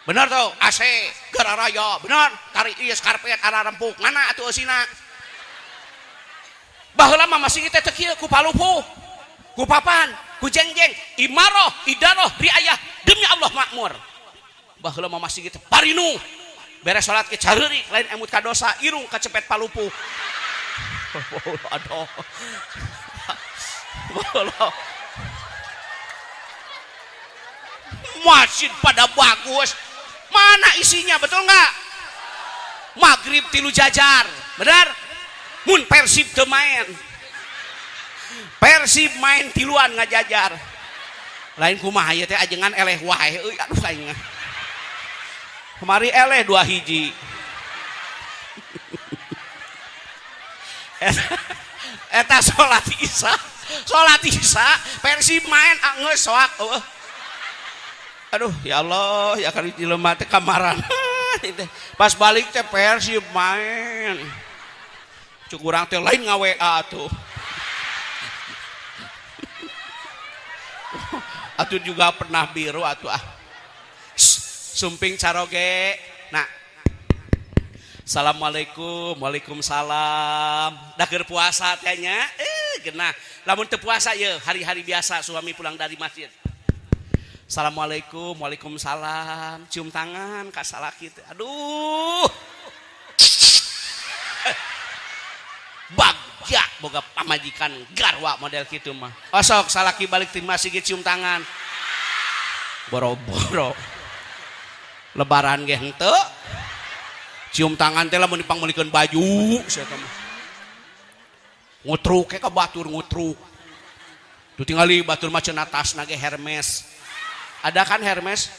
Bener tuh, AC gara raya, bener. Tarik ieu karpet arah rempuk. Mana atuh eusina? Baheula mah masih kita teh kieu ku palupuh, ku papan, ku jengjeng, imaroh, idaroh, riayah, demi Allah makmur. Baheula mah masih kita parinu. Beres salat ke careurik lain emut ka dosa, irung kacepet palupuh. Aduh. Masjid pada bagus. Mana isinya, betul nggak? Maghrib tilu jajar, benar? Mun Persib teu main. Persib main tiluan ngajajar. Lain kumaha ieu teh ajengan eleh wae euy, aduh aing. Kemari eleh 2 hiji. Eta salat isya, salat isya Persib main geus soak eueuh. Aduh ya Allah, ya kali jelema teh kamaran. Pas balik teh Persib main. Cuk urang teh lain nga-WA atuh. Atuh juga pernah biru atuh ah. Sumping caroge. Nah. Assalamualaikum, waalaikumsalam. Dah keur puasa teh nya. Genah. Lamun teu puasa ye hari-hari biasa suami pulang dari masjid. Assalamualaikum, waalaikumsalam. Cium tangan ka salaki teh. Aduh. Bagja boga pamajikan garwa model kitu mah. Osok salaki balik ti masjid cium tangan. Boro-boro. Lebaran ge henteu. Cium tangan teh lamun dipangmeulikeun baju sia teh mah. Ngutruk ke ka batur ngutruk. Tuh tingali batur mah cenah tasna ge Hermes. Ada kan Hermes?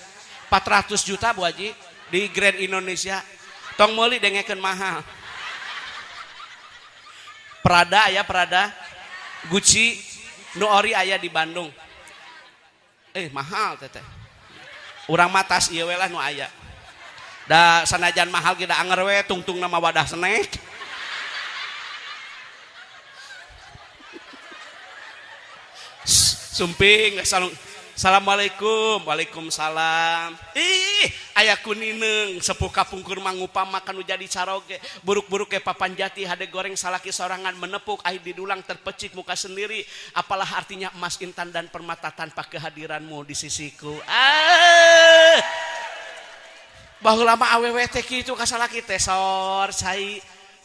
400 juta Bu Haji di Grand Indonesia. Tong meuli dengekeun mahal. Prada aya Prada. Gucci nu ori aya di Bandung. Mahal teteh. Urang mah tas ieu we lah nu aya. Da sanajan mahal ge da anger we tungtung nama wadah snack. Sumping assalamualaikum. Waalaikumsalam. Ih, aya kunineng sepuh kapungkur mangupama kanu jadi caroge. Buruk-buruk ke papan jati hade goreng salaki sorangan menepuk air didulang terpecik muka sendiri. Apalah artinya emas intan dan permata tanpa kehadiranmu di sisiku. Ah. Baheula mah awewe teh kitu ka salaki teh sor cai.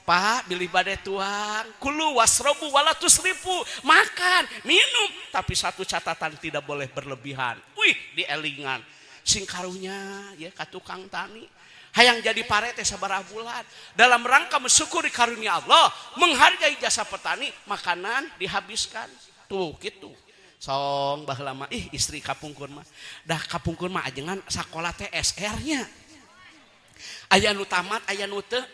Pak, bilih bade tuang, kulu wasrobu wala tusrifu, makan, minum, tapi satu catatan tidak boleh berlebihan. Wih, dielingan. Sing karunya ya ka tukang tani. Hayang jadi pare teh sabaraha bulan. Dalam rangka mensyukuri karunia Allah, menghargai jasa petani, makanan dihabiskan. Tuh gitu. Song baheula mah ih istri kapungkur mah. Dah kapungkur mah ajengan sakola teh SR-nya. Aya nu tamat, aya nu teu.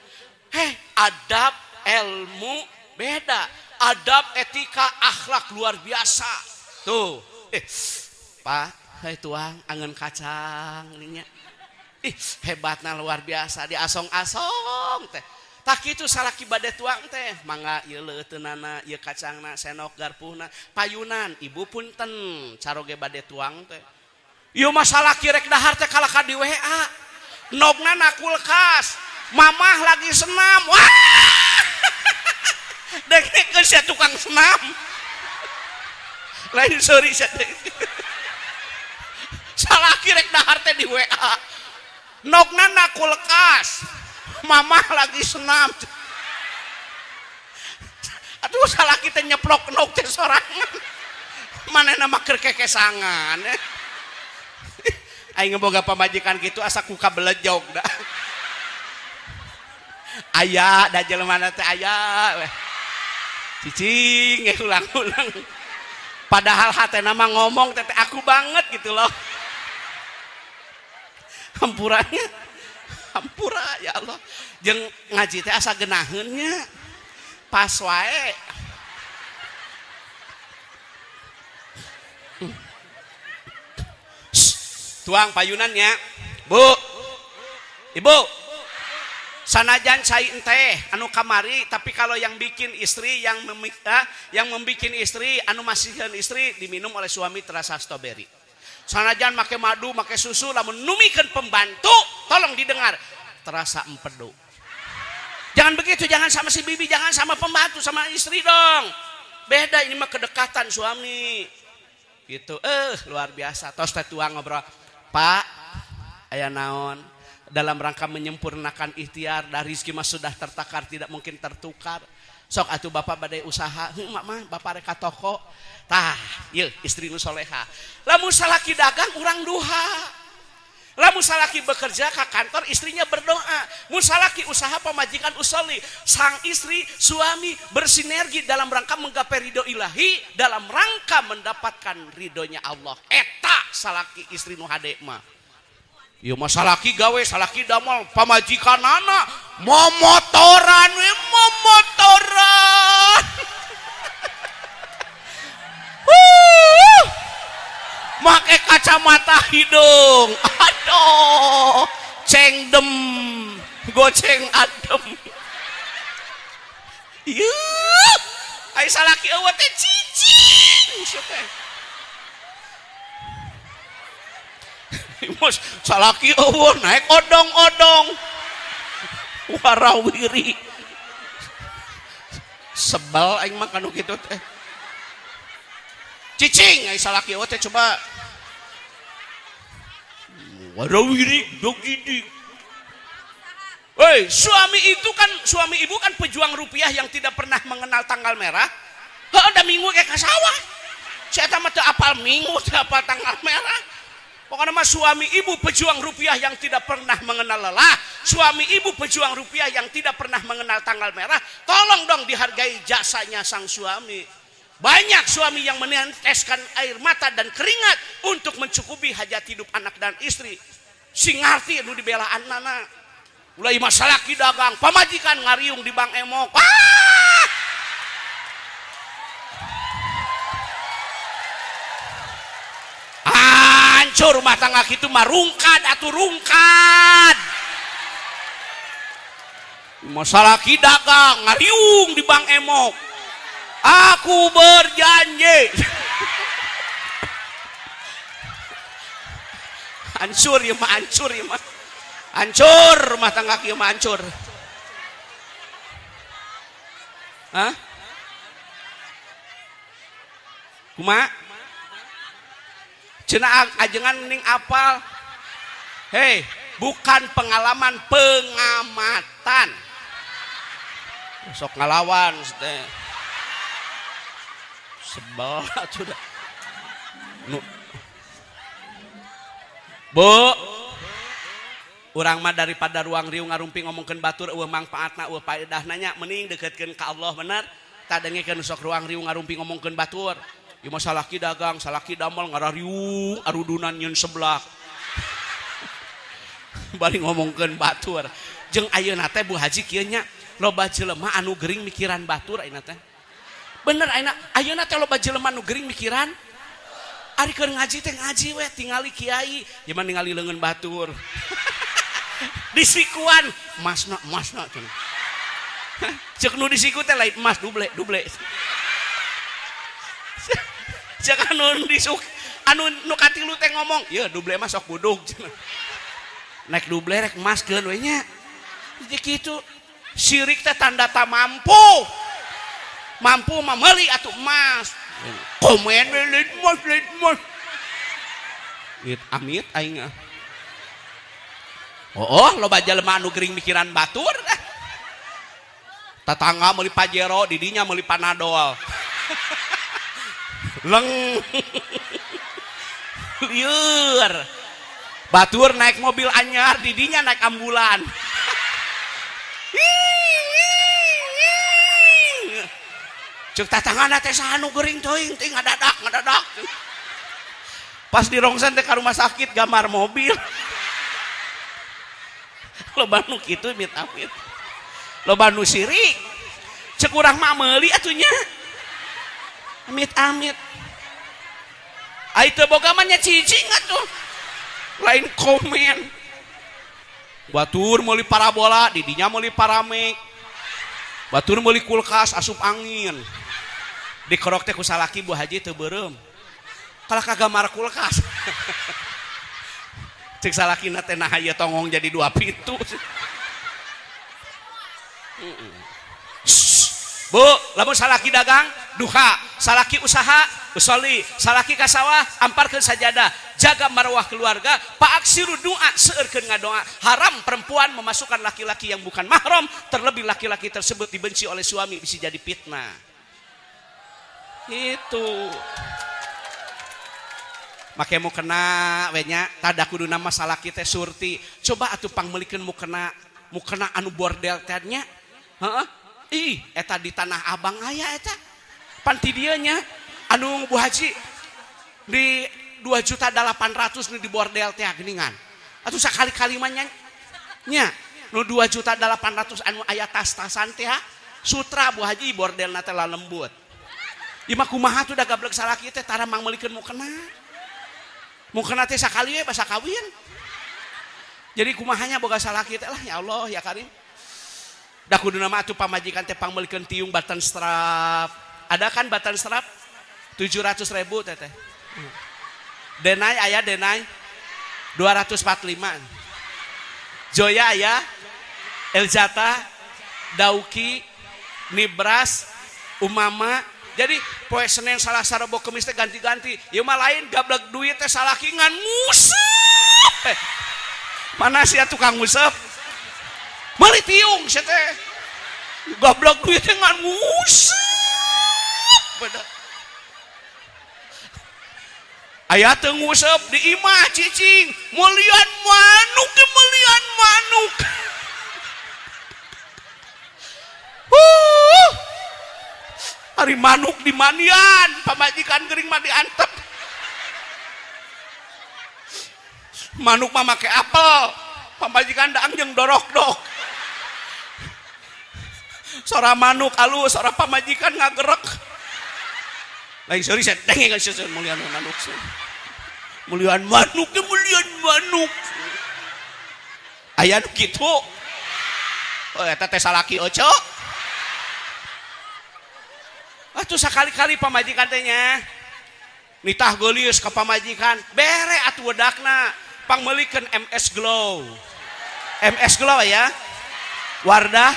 Heh, adab ilmu beda, adab etika akhlak luar biasa. Tuh, Pak, hei tuang angen kacang nya. Ih, hebatna luar biasa diasong-asong teh. Tak kitu salaki bade tuang teh, mangga ieu leuteunana, ieu kacangna, senok garpuhna, payunan, ibu punten caroge bade tuang teh. Ieu mah salaki rek dahar teh kalaka di WA. Nogna na kulkas. Mamah lagi senam. Wah. Dengekeun sia tukang senam. Lain sorry sia teh. Salaki rek dahar teh di WA. Nogna na kulkas. Mamah lagi senam. Aduh salaki teh nyeplok nog teh sorangan. Manehna mah keur kekesangan. Aing boga pamajikan kitu asa ku kabelejog da. Aya da jelema teh aya weh. Cicing ulang-ulang. Padahal hatena mah ngomong teh aku banget gitu loh. Hampuranya. Hampura ya Allah. Jeung ngaji teh asa geunaheun nya. Pas wae. Tuang payunannya. Bu. Ibu. Sanajan cai enteh anu kamari, tapi kalau yang bikin istri yang membikin istri anu masihan istri diminum oleh suami terasa stroberi. Sanajan make madu, make susu, lamun numikeun pembantu, tolong didengar, terasa empedu. Jangan begitu, jangan sama si bibi, jangan sama pembantu, sama istri dong. Beda ini mah kedekatan suami. Gitu. Luar biasa. Tos teh tuang ngobrol. Pak, aya naon? Dalam rangka menyempurnakan ikhtiar, dari rezeki mah sudah tertakar, tidak mungkin tertukar. Sok atuh bapak badai usaha, heuh mak mah bapak rek ka toko. Tah, ieu istri nu soleha. Lamun salaki dagang urang duha. Lamun salaki bekerja ka kantor, istrinya berdoa. Mun salaki usaha pamajikan usolli. Sang istri suami bersinergi dalam rangka menggapai ridho ilahi, dalam rangka mendapatkan ridhonya Allah. Eta salaki istri nu hade mah. Ieu mah salaki gawe, salaki damel, pamajikanana momotoran we momotoran. Make kacamata hidung. Aduh, cengdem, goceng adem. Yuh, ai salaki eueuh teh cicing sia teh. Mas salaki eueuh naik odong-odong. Warawiri. Sebel aing mah kanu kitu teh. Cicing ai salaki eueuh teh coba. Warawiri dogidi. Woi, suami itu kan, suami ibu kan pejuang rupiah yang tidak pernah mengenal tanggal merah. Heuh, da minggu ke ka sawah. Saya mah teu apal minggu, teu apal tanggal merah. Pokoknya mah suami ibu pejuang rupiah yang tidak pernah mengenal lelah, suami ibu pejuang rupiah yang tidak pernah mengenal tanggal merah, tolong dong dihargai jasanya sang suami. Banyak suami yang meneteskan air mata dan keringat untuk mencukupi hajat hidup anak dan istri. Sing ngarti nu dibelaan nana. Mulai masalah ki dagang, pamajikan ngariung di Bank Emok. Ah! Hancur rumah tangga kitu mah rungkad atuh rungkad. Masalah ki dagang ngariung di Bank Emok. Aku berjanji. Hancur ya mah, hancur ya mah. Hancur rumah tangga kieu mah hancur. Hah? Kumaha? Cenah ajengan ning apal. Hei, bukan pengalaman, pengamatan. Sok ngalawan teh. Sebel sudah. Nu. Bu, urang mah daripada ruang riung ngarumping ngomongkeun batur eueuh mangpaatna eueuh paedahna nya mending deketkeun ka Allah bener. Tadengikeun sok ruang riung ngarumping ngomongkeun batur. Ieu mah salaki dagang, salaki damel ngarariung arudunan nyeun seblak. Bari ngomongkeun batur. Jeung ayeuna teh Bu Haji kieu nya, loba jelema anu gering mikiran batur ayeuna teh. Bener ayeuna, ayeuna teh loba jelema anu gering mikiran. Ari keur ngaji teh ngaji we tingali kiai, ieu mah ningali leungeun batur. Disikuan masna masna cenah. Ceuk nu disiku teh lain emas duble duble. Ceuk anu disuk anu nu katilu teh ngomong, "Yeuh duble mah sok budug." Cenah. Naik duble rek emaskeun we nya. Jadi kitu. Sirik teh tanda tak mampu. Mampu mah meuli atuh emas. Komen we lain emas lain emas. Amit amit aing ah. Oh, loba jelema anu gering mikiran batur. Tetangga meuli Pajero, didinya meuli Panadol. Leng. Lieur. Batur naik mobil anyar, didinya naik ambulan. Cek tatangana teh saha nu gering teuing teh ngadadak ngadadak. Pas dirongsen teh ka rumah sakit gambar mobil. Loba nu kitu amit-amit. Loba nu sirik. Cek urang mah meuli atuh nya. Amit-amit. Ai teu boga mah nya cicing atuh. Lain komen. Batur meuli parabola, didinya meuli paramek. Batur meuli kulkas asup angin. Dikerok teh ku salaki Bu Haji teu beureum. Kalah ka gambar kulkas. Cek salakina teh nah ieu tongong jadi dua pintu. Bu, lamun salaki dagang duha, salaki usaha usoli, salaki ka sawah amparkeun sajadah, jaga marwah keluarga, paaksiru doa, seueurkeun ngadoa. Haram perempuan memasukkan laki-laki yang bukan mahram, terlebih laki-laki tersebut dibenci oleh suami, bisa jadi fitnah. Itu. Make mu kena we nya, tada kudu nama salaki teh surti. Coba atuh pangmeulikeun mukena anu bordel teh nya. Heeh. Ih, eta di Tanah Abang aya eta. Pan ti dieu nya anu Bu Haji di 2.800.000 nu di bordel teh geuningan. Atuh sakali-kali mah nya. Nya, nu 2.800.000 anu aya tas-tasan teh sutra Bu Haji bordelna teh lalembut. Ieu mah kumaha tuh da gablek salaki teh tara mangmeulikeun mukena. Mukena teh sakali we basa kawin. Jadi kumahanya boga salaki teh lah ya Allah ya Karim. Da kuduna mah atuh pamajikan teh pangmeulikeun tiung button strap. Ada kan button strap? 700.000 teh teh. Denai aya denai 245. Joya aya, Elzata, Dauki, Nibras, Umama. Jadi poe Senin Salasa Rebo Kemis teh ganti-ganti. Ieu mah lain gablek duit teh salaki ngan nguseup. Mana sia tukang nguseup? Meuli tiung sia teh. Gablek duit teh ngan nguseup. Bener. Aya teu nguseup di imah cicing, meulian manuk teh meulian manuk. Huh. Ari manuk di manian, pamajikan gering mah diantep. Manuk mah make apel, pamajikan daang jeung dorok-dok. Sora manuk alus, sora pamajikan ngagerek. Lain seuri saya dengeng seuseun mulian manuk. Mulian manuk, mulian manuk. Aya nu kitu. Oh eta teh salaki oco. Atuh sakali-kali pamajikan teh nya. Nitah geulis ka pamajikan, bere atuh wedakna, pangmeulikeun MS Glow. MS Glow ya. Wardah,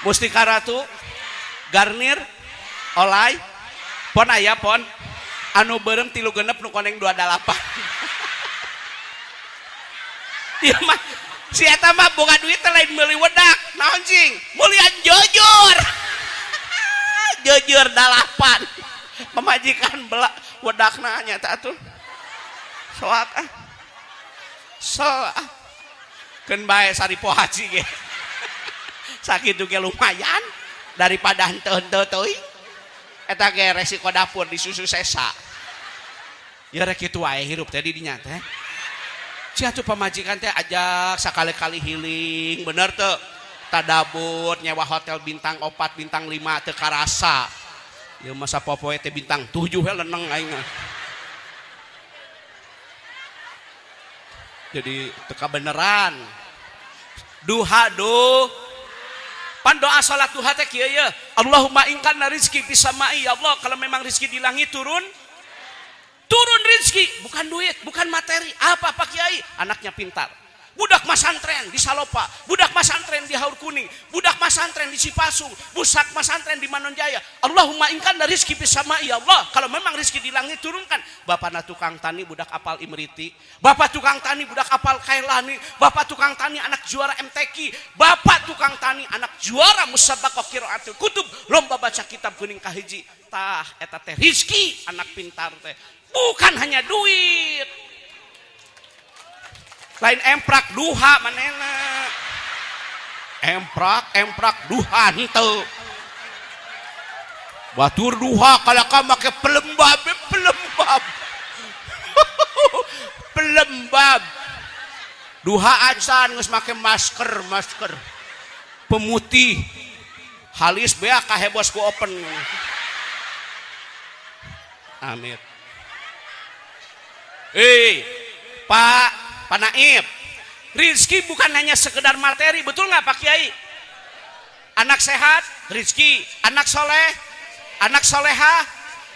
Mustika Ratu, Garnier, Olay, pon aya pon anu beureum 3 6 nu koneng 28. Ieu mah si eta mah boga duit teh lain meuli wedak, naon cing? Meulian jujur. Jujur 8. Pamajikan belak wedakna nya eta atuh. Soak ah. Soak ah. Keun bae saripo haji ge. Sakitu ge lumayan daripada henteu-henteu teuing. Eta ge resiko dapur di susu sesa. Ya rek kitu wae hirup teh di dinya teh. Sia tuh pamajikan teh ajak sakali-kali healing, bener teu? Tadabur nyewa hotel bintang 4, bintang 5 teu karasa. Ieu mah sapopoe teh bintang 7 we leneng aing mah. Jadi teu kabeneran. Duha duh. Pan doa salat duha teh kieu ye. Allahumma in kana rizki fis samai, ya Allah, kalau memang rizki di langit turun. Turun rizki, bukan duit, bukan materi. Apa Pak Kiai? Anaknya pintar. Budak masantren di Salopa, budak masantren di Haur Kuning, budak masantren di Sipasung, budak masantren di Manonjaya. Allahumma in kana rizki fis samai, ya Allah, kalau memang rizki di langit turunkan. Bapakna tukang tani budak apal Imriti, bapak tukang tani budak apal Kailani, bapak tukang tani anak juara MTQ, bapak tukang tani anak juara musabaqah qiraatul kutub, lomba baca kitab kuning kahiji. Tah eta teh rizki anak pintar teh. Bukan hanya duit. Lain emprak duha manena. Emprak emprak duha henteu. Batur duha kalaka make pelembab, pelembab. Pelembab. Duha acan geus make masker, masker. Pemutih. Halis beak kahebos ku open. Amit. Hei, Pak Pak Naib, rizki bukan hanya sekedar materi, betul nggak Pak Kiai? Anak sehat, rizki. Anak soleh, anak soleha,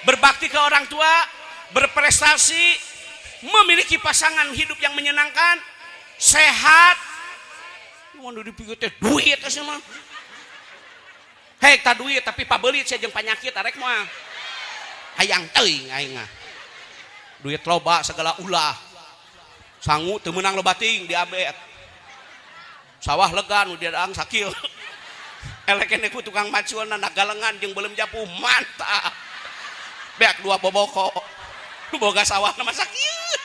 berbakti ke orang tua, berprestasi, memiliki pasangan hidup yang menyenangkan, sehat. Mau dipikir teh duit teh mah. Hei, tak duit tapi pabelit saya jeung panyakit arek mah. Hayang teuing aing mah. Duit loba segala ulah. Sangu teu meunang loba ting diabet. Sawah lega nu diadaang sakil. Elek keneh ku tukang maculna nagalengan jeung beuleum japu mantap. Beak 2 boboko. Nu boga sawahna mah sakieu.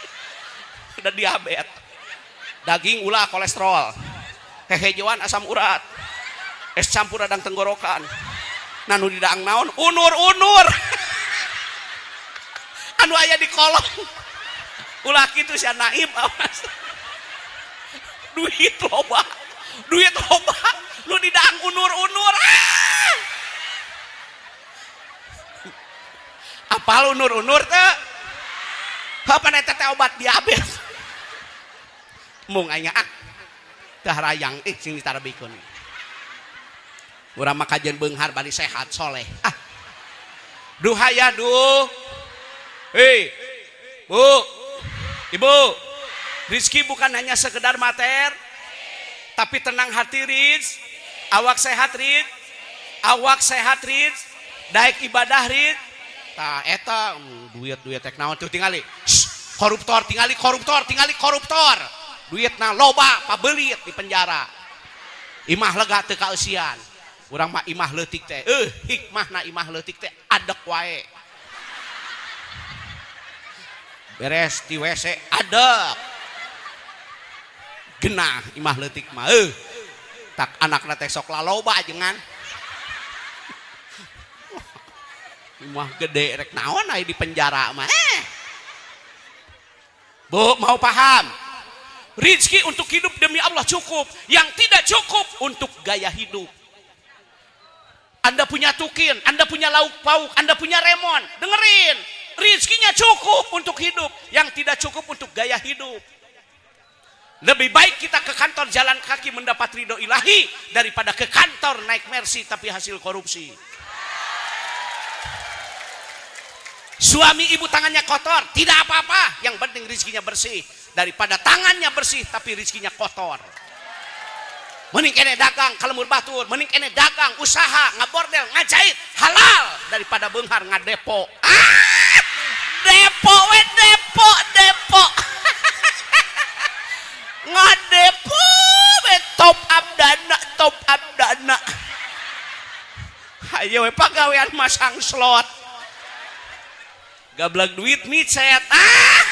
Udah diabet. Daging ulah kolesterol. Hehejoan asam urat. Es campur radang tenggorokan. Nah nu didaang naon? Unur-unur. Anu aya di kolong. Ulah kitu sia Naib awas. Duit loba. Duit loba. Nu didaang unur-unur. Ah! Apal unur-unur teh? Apa eta teh obat diabetes? Mung aing ah. Tah rayang sing ditarabikeun. Urang mah kajian beunghar bari sehat soleh. Ah. Duha ya duh. Hei, Bu, Ibu, rizki bukan hanya sekedar materi, tapi tenang hati riz, awak sehat riz, awak sehat riz, daek ibadah riz. Tah eta duit-duit tek naon tuh tingali. Shh, koruptor tingali koruptor tingali koruptor. Duitna loba pabelit di penjara. Imah lega teu kaeusian. Urang mah imah leutik teh. Hikmahna imah leutik teh adek wae. Beres di WC adek. Genah imah leutik mah. Tak anakna teh sok laloba jengan. Imah gede rek naon ai di penjara mah. Bu, mau paham? Rizki untuk hidup demi Allah cukup, yang tidak cukup untuk gaya hidup. Anda punya tukin, Anda punya lauk pauk, Anda punya remon, dengerin. Rizkinya cukup untuk hidup, yang tidak cukup untuk gaya hidup. Lebih baik kita ke kantor jalan kaki mendapat ridho ilahi daripada ke kantor naik Mercy tapi hasil korupsi. Suami ibu tangannya kotor, tidak apa-apa, yang penting rizkinya bersih. Daripada tangannya bersih tapi rizkinya kotor. Mending kene dagang ka lembur batur, mending kene dagang usaha ngabordel ngajahit halal daripada beunghar ngadepo. Ah, depo we depo depo. Ngadepo we top up dana, top up dana. Ayo we pagawean masang slot. Gablag duit micet. Ah,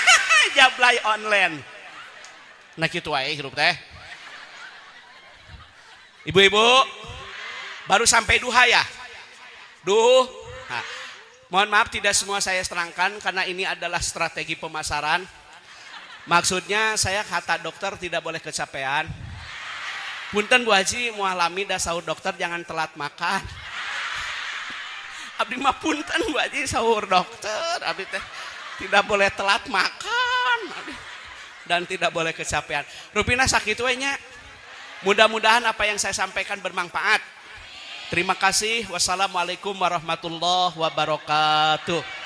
jablay online. Nah kitu wae hirup teh. Ibu-ibu baru sampai duha ya? Duh. Nah, mohon maaf tidak semua saya terangkan karena ini adalah strategi pemasaran. Maksudnya saya kata dokter tidak boleh kecapean. Punten Bu Haji, moal lami da sahur dokter jangan telat makan. Abdi mah punten Bu Haji sahur dokter, abdi teh tidak boleh telat makan abdi. Dan tidak boleh kecapean. Rupina sakitu we nya. Mudah-mudahan apa yang saya sampaikan bermanfaat. Terima kasih. Wassalamualaikum warahmatullahi wabarakatuh.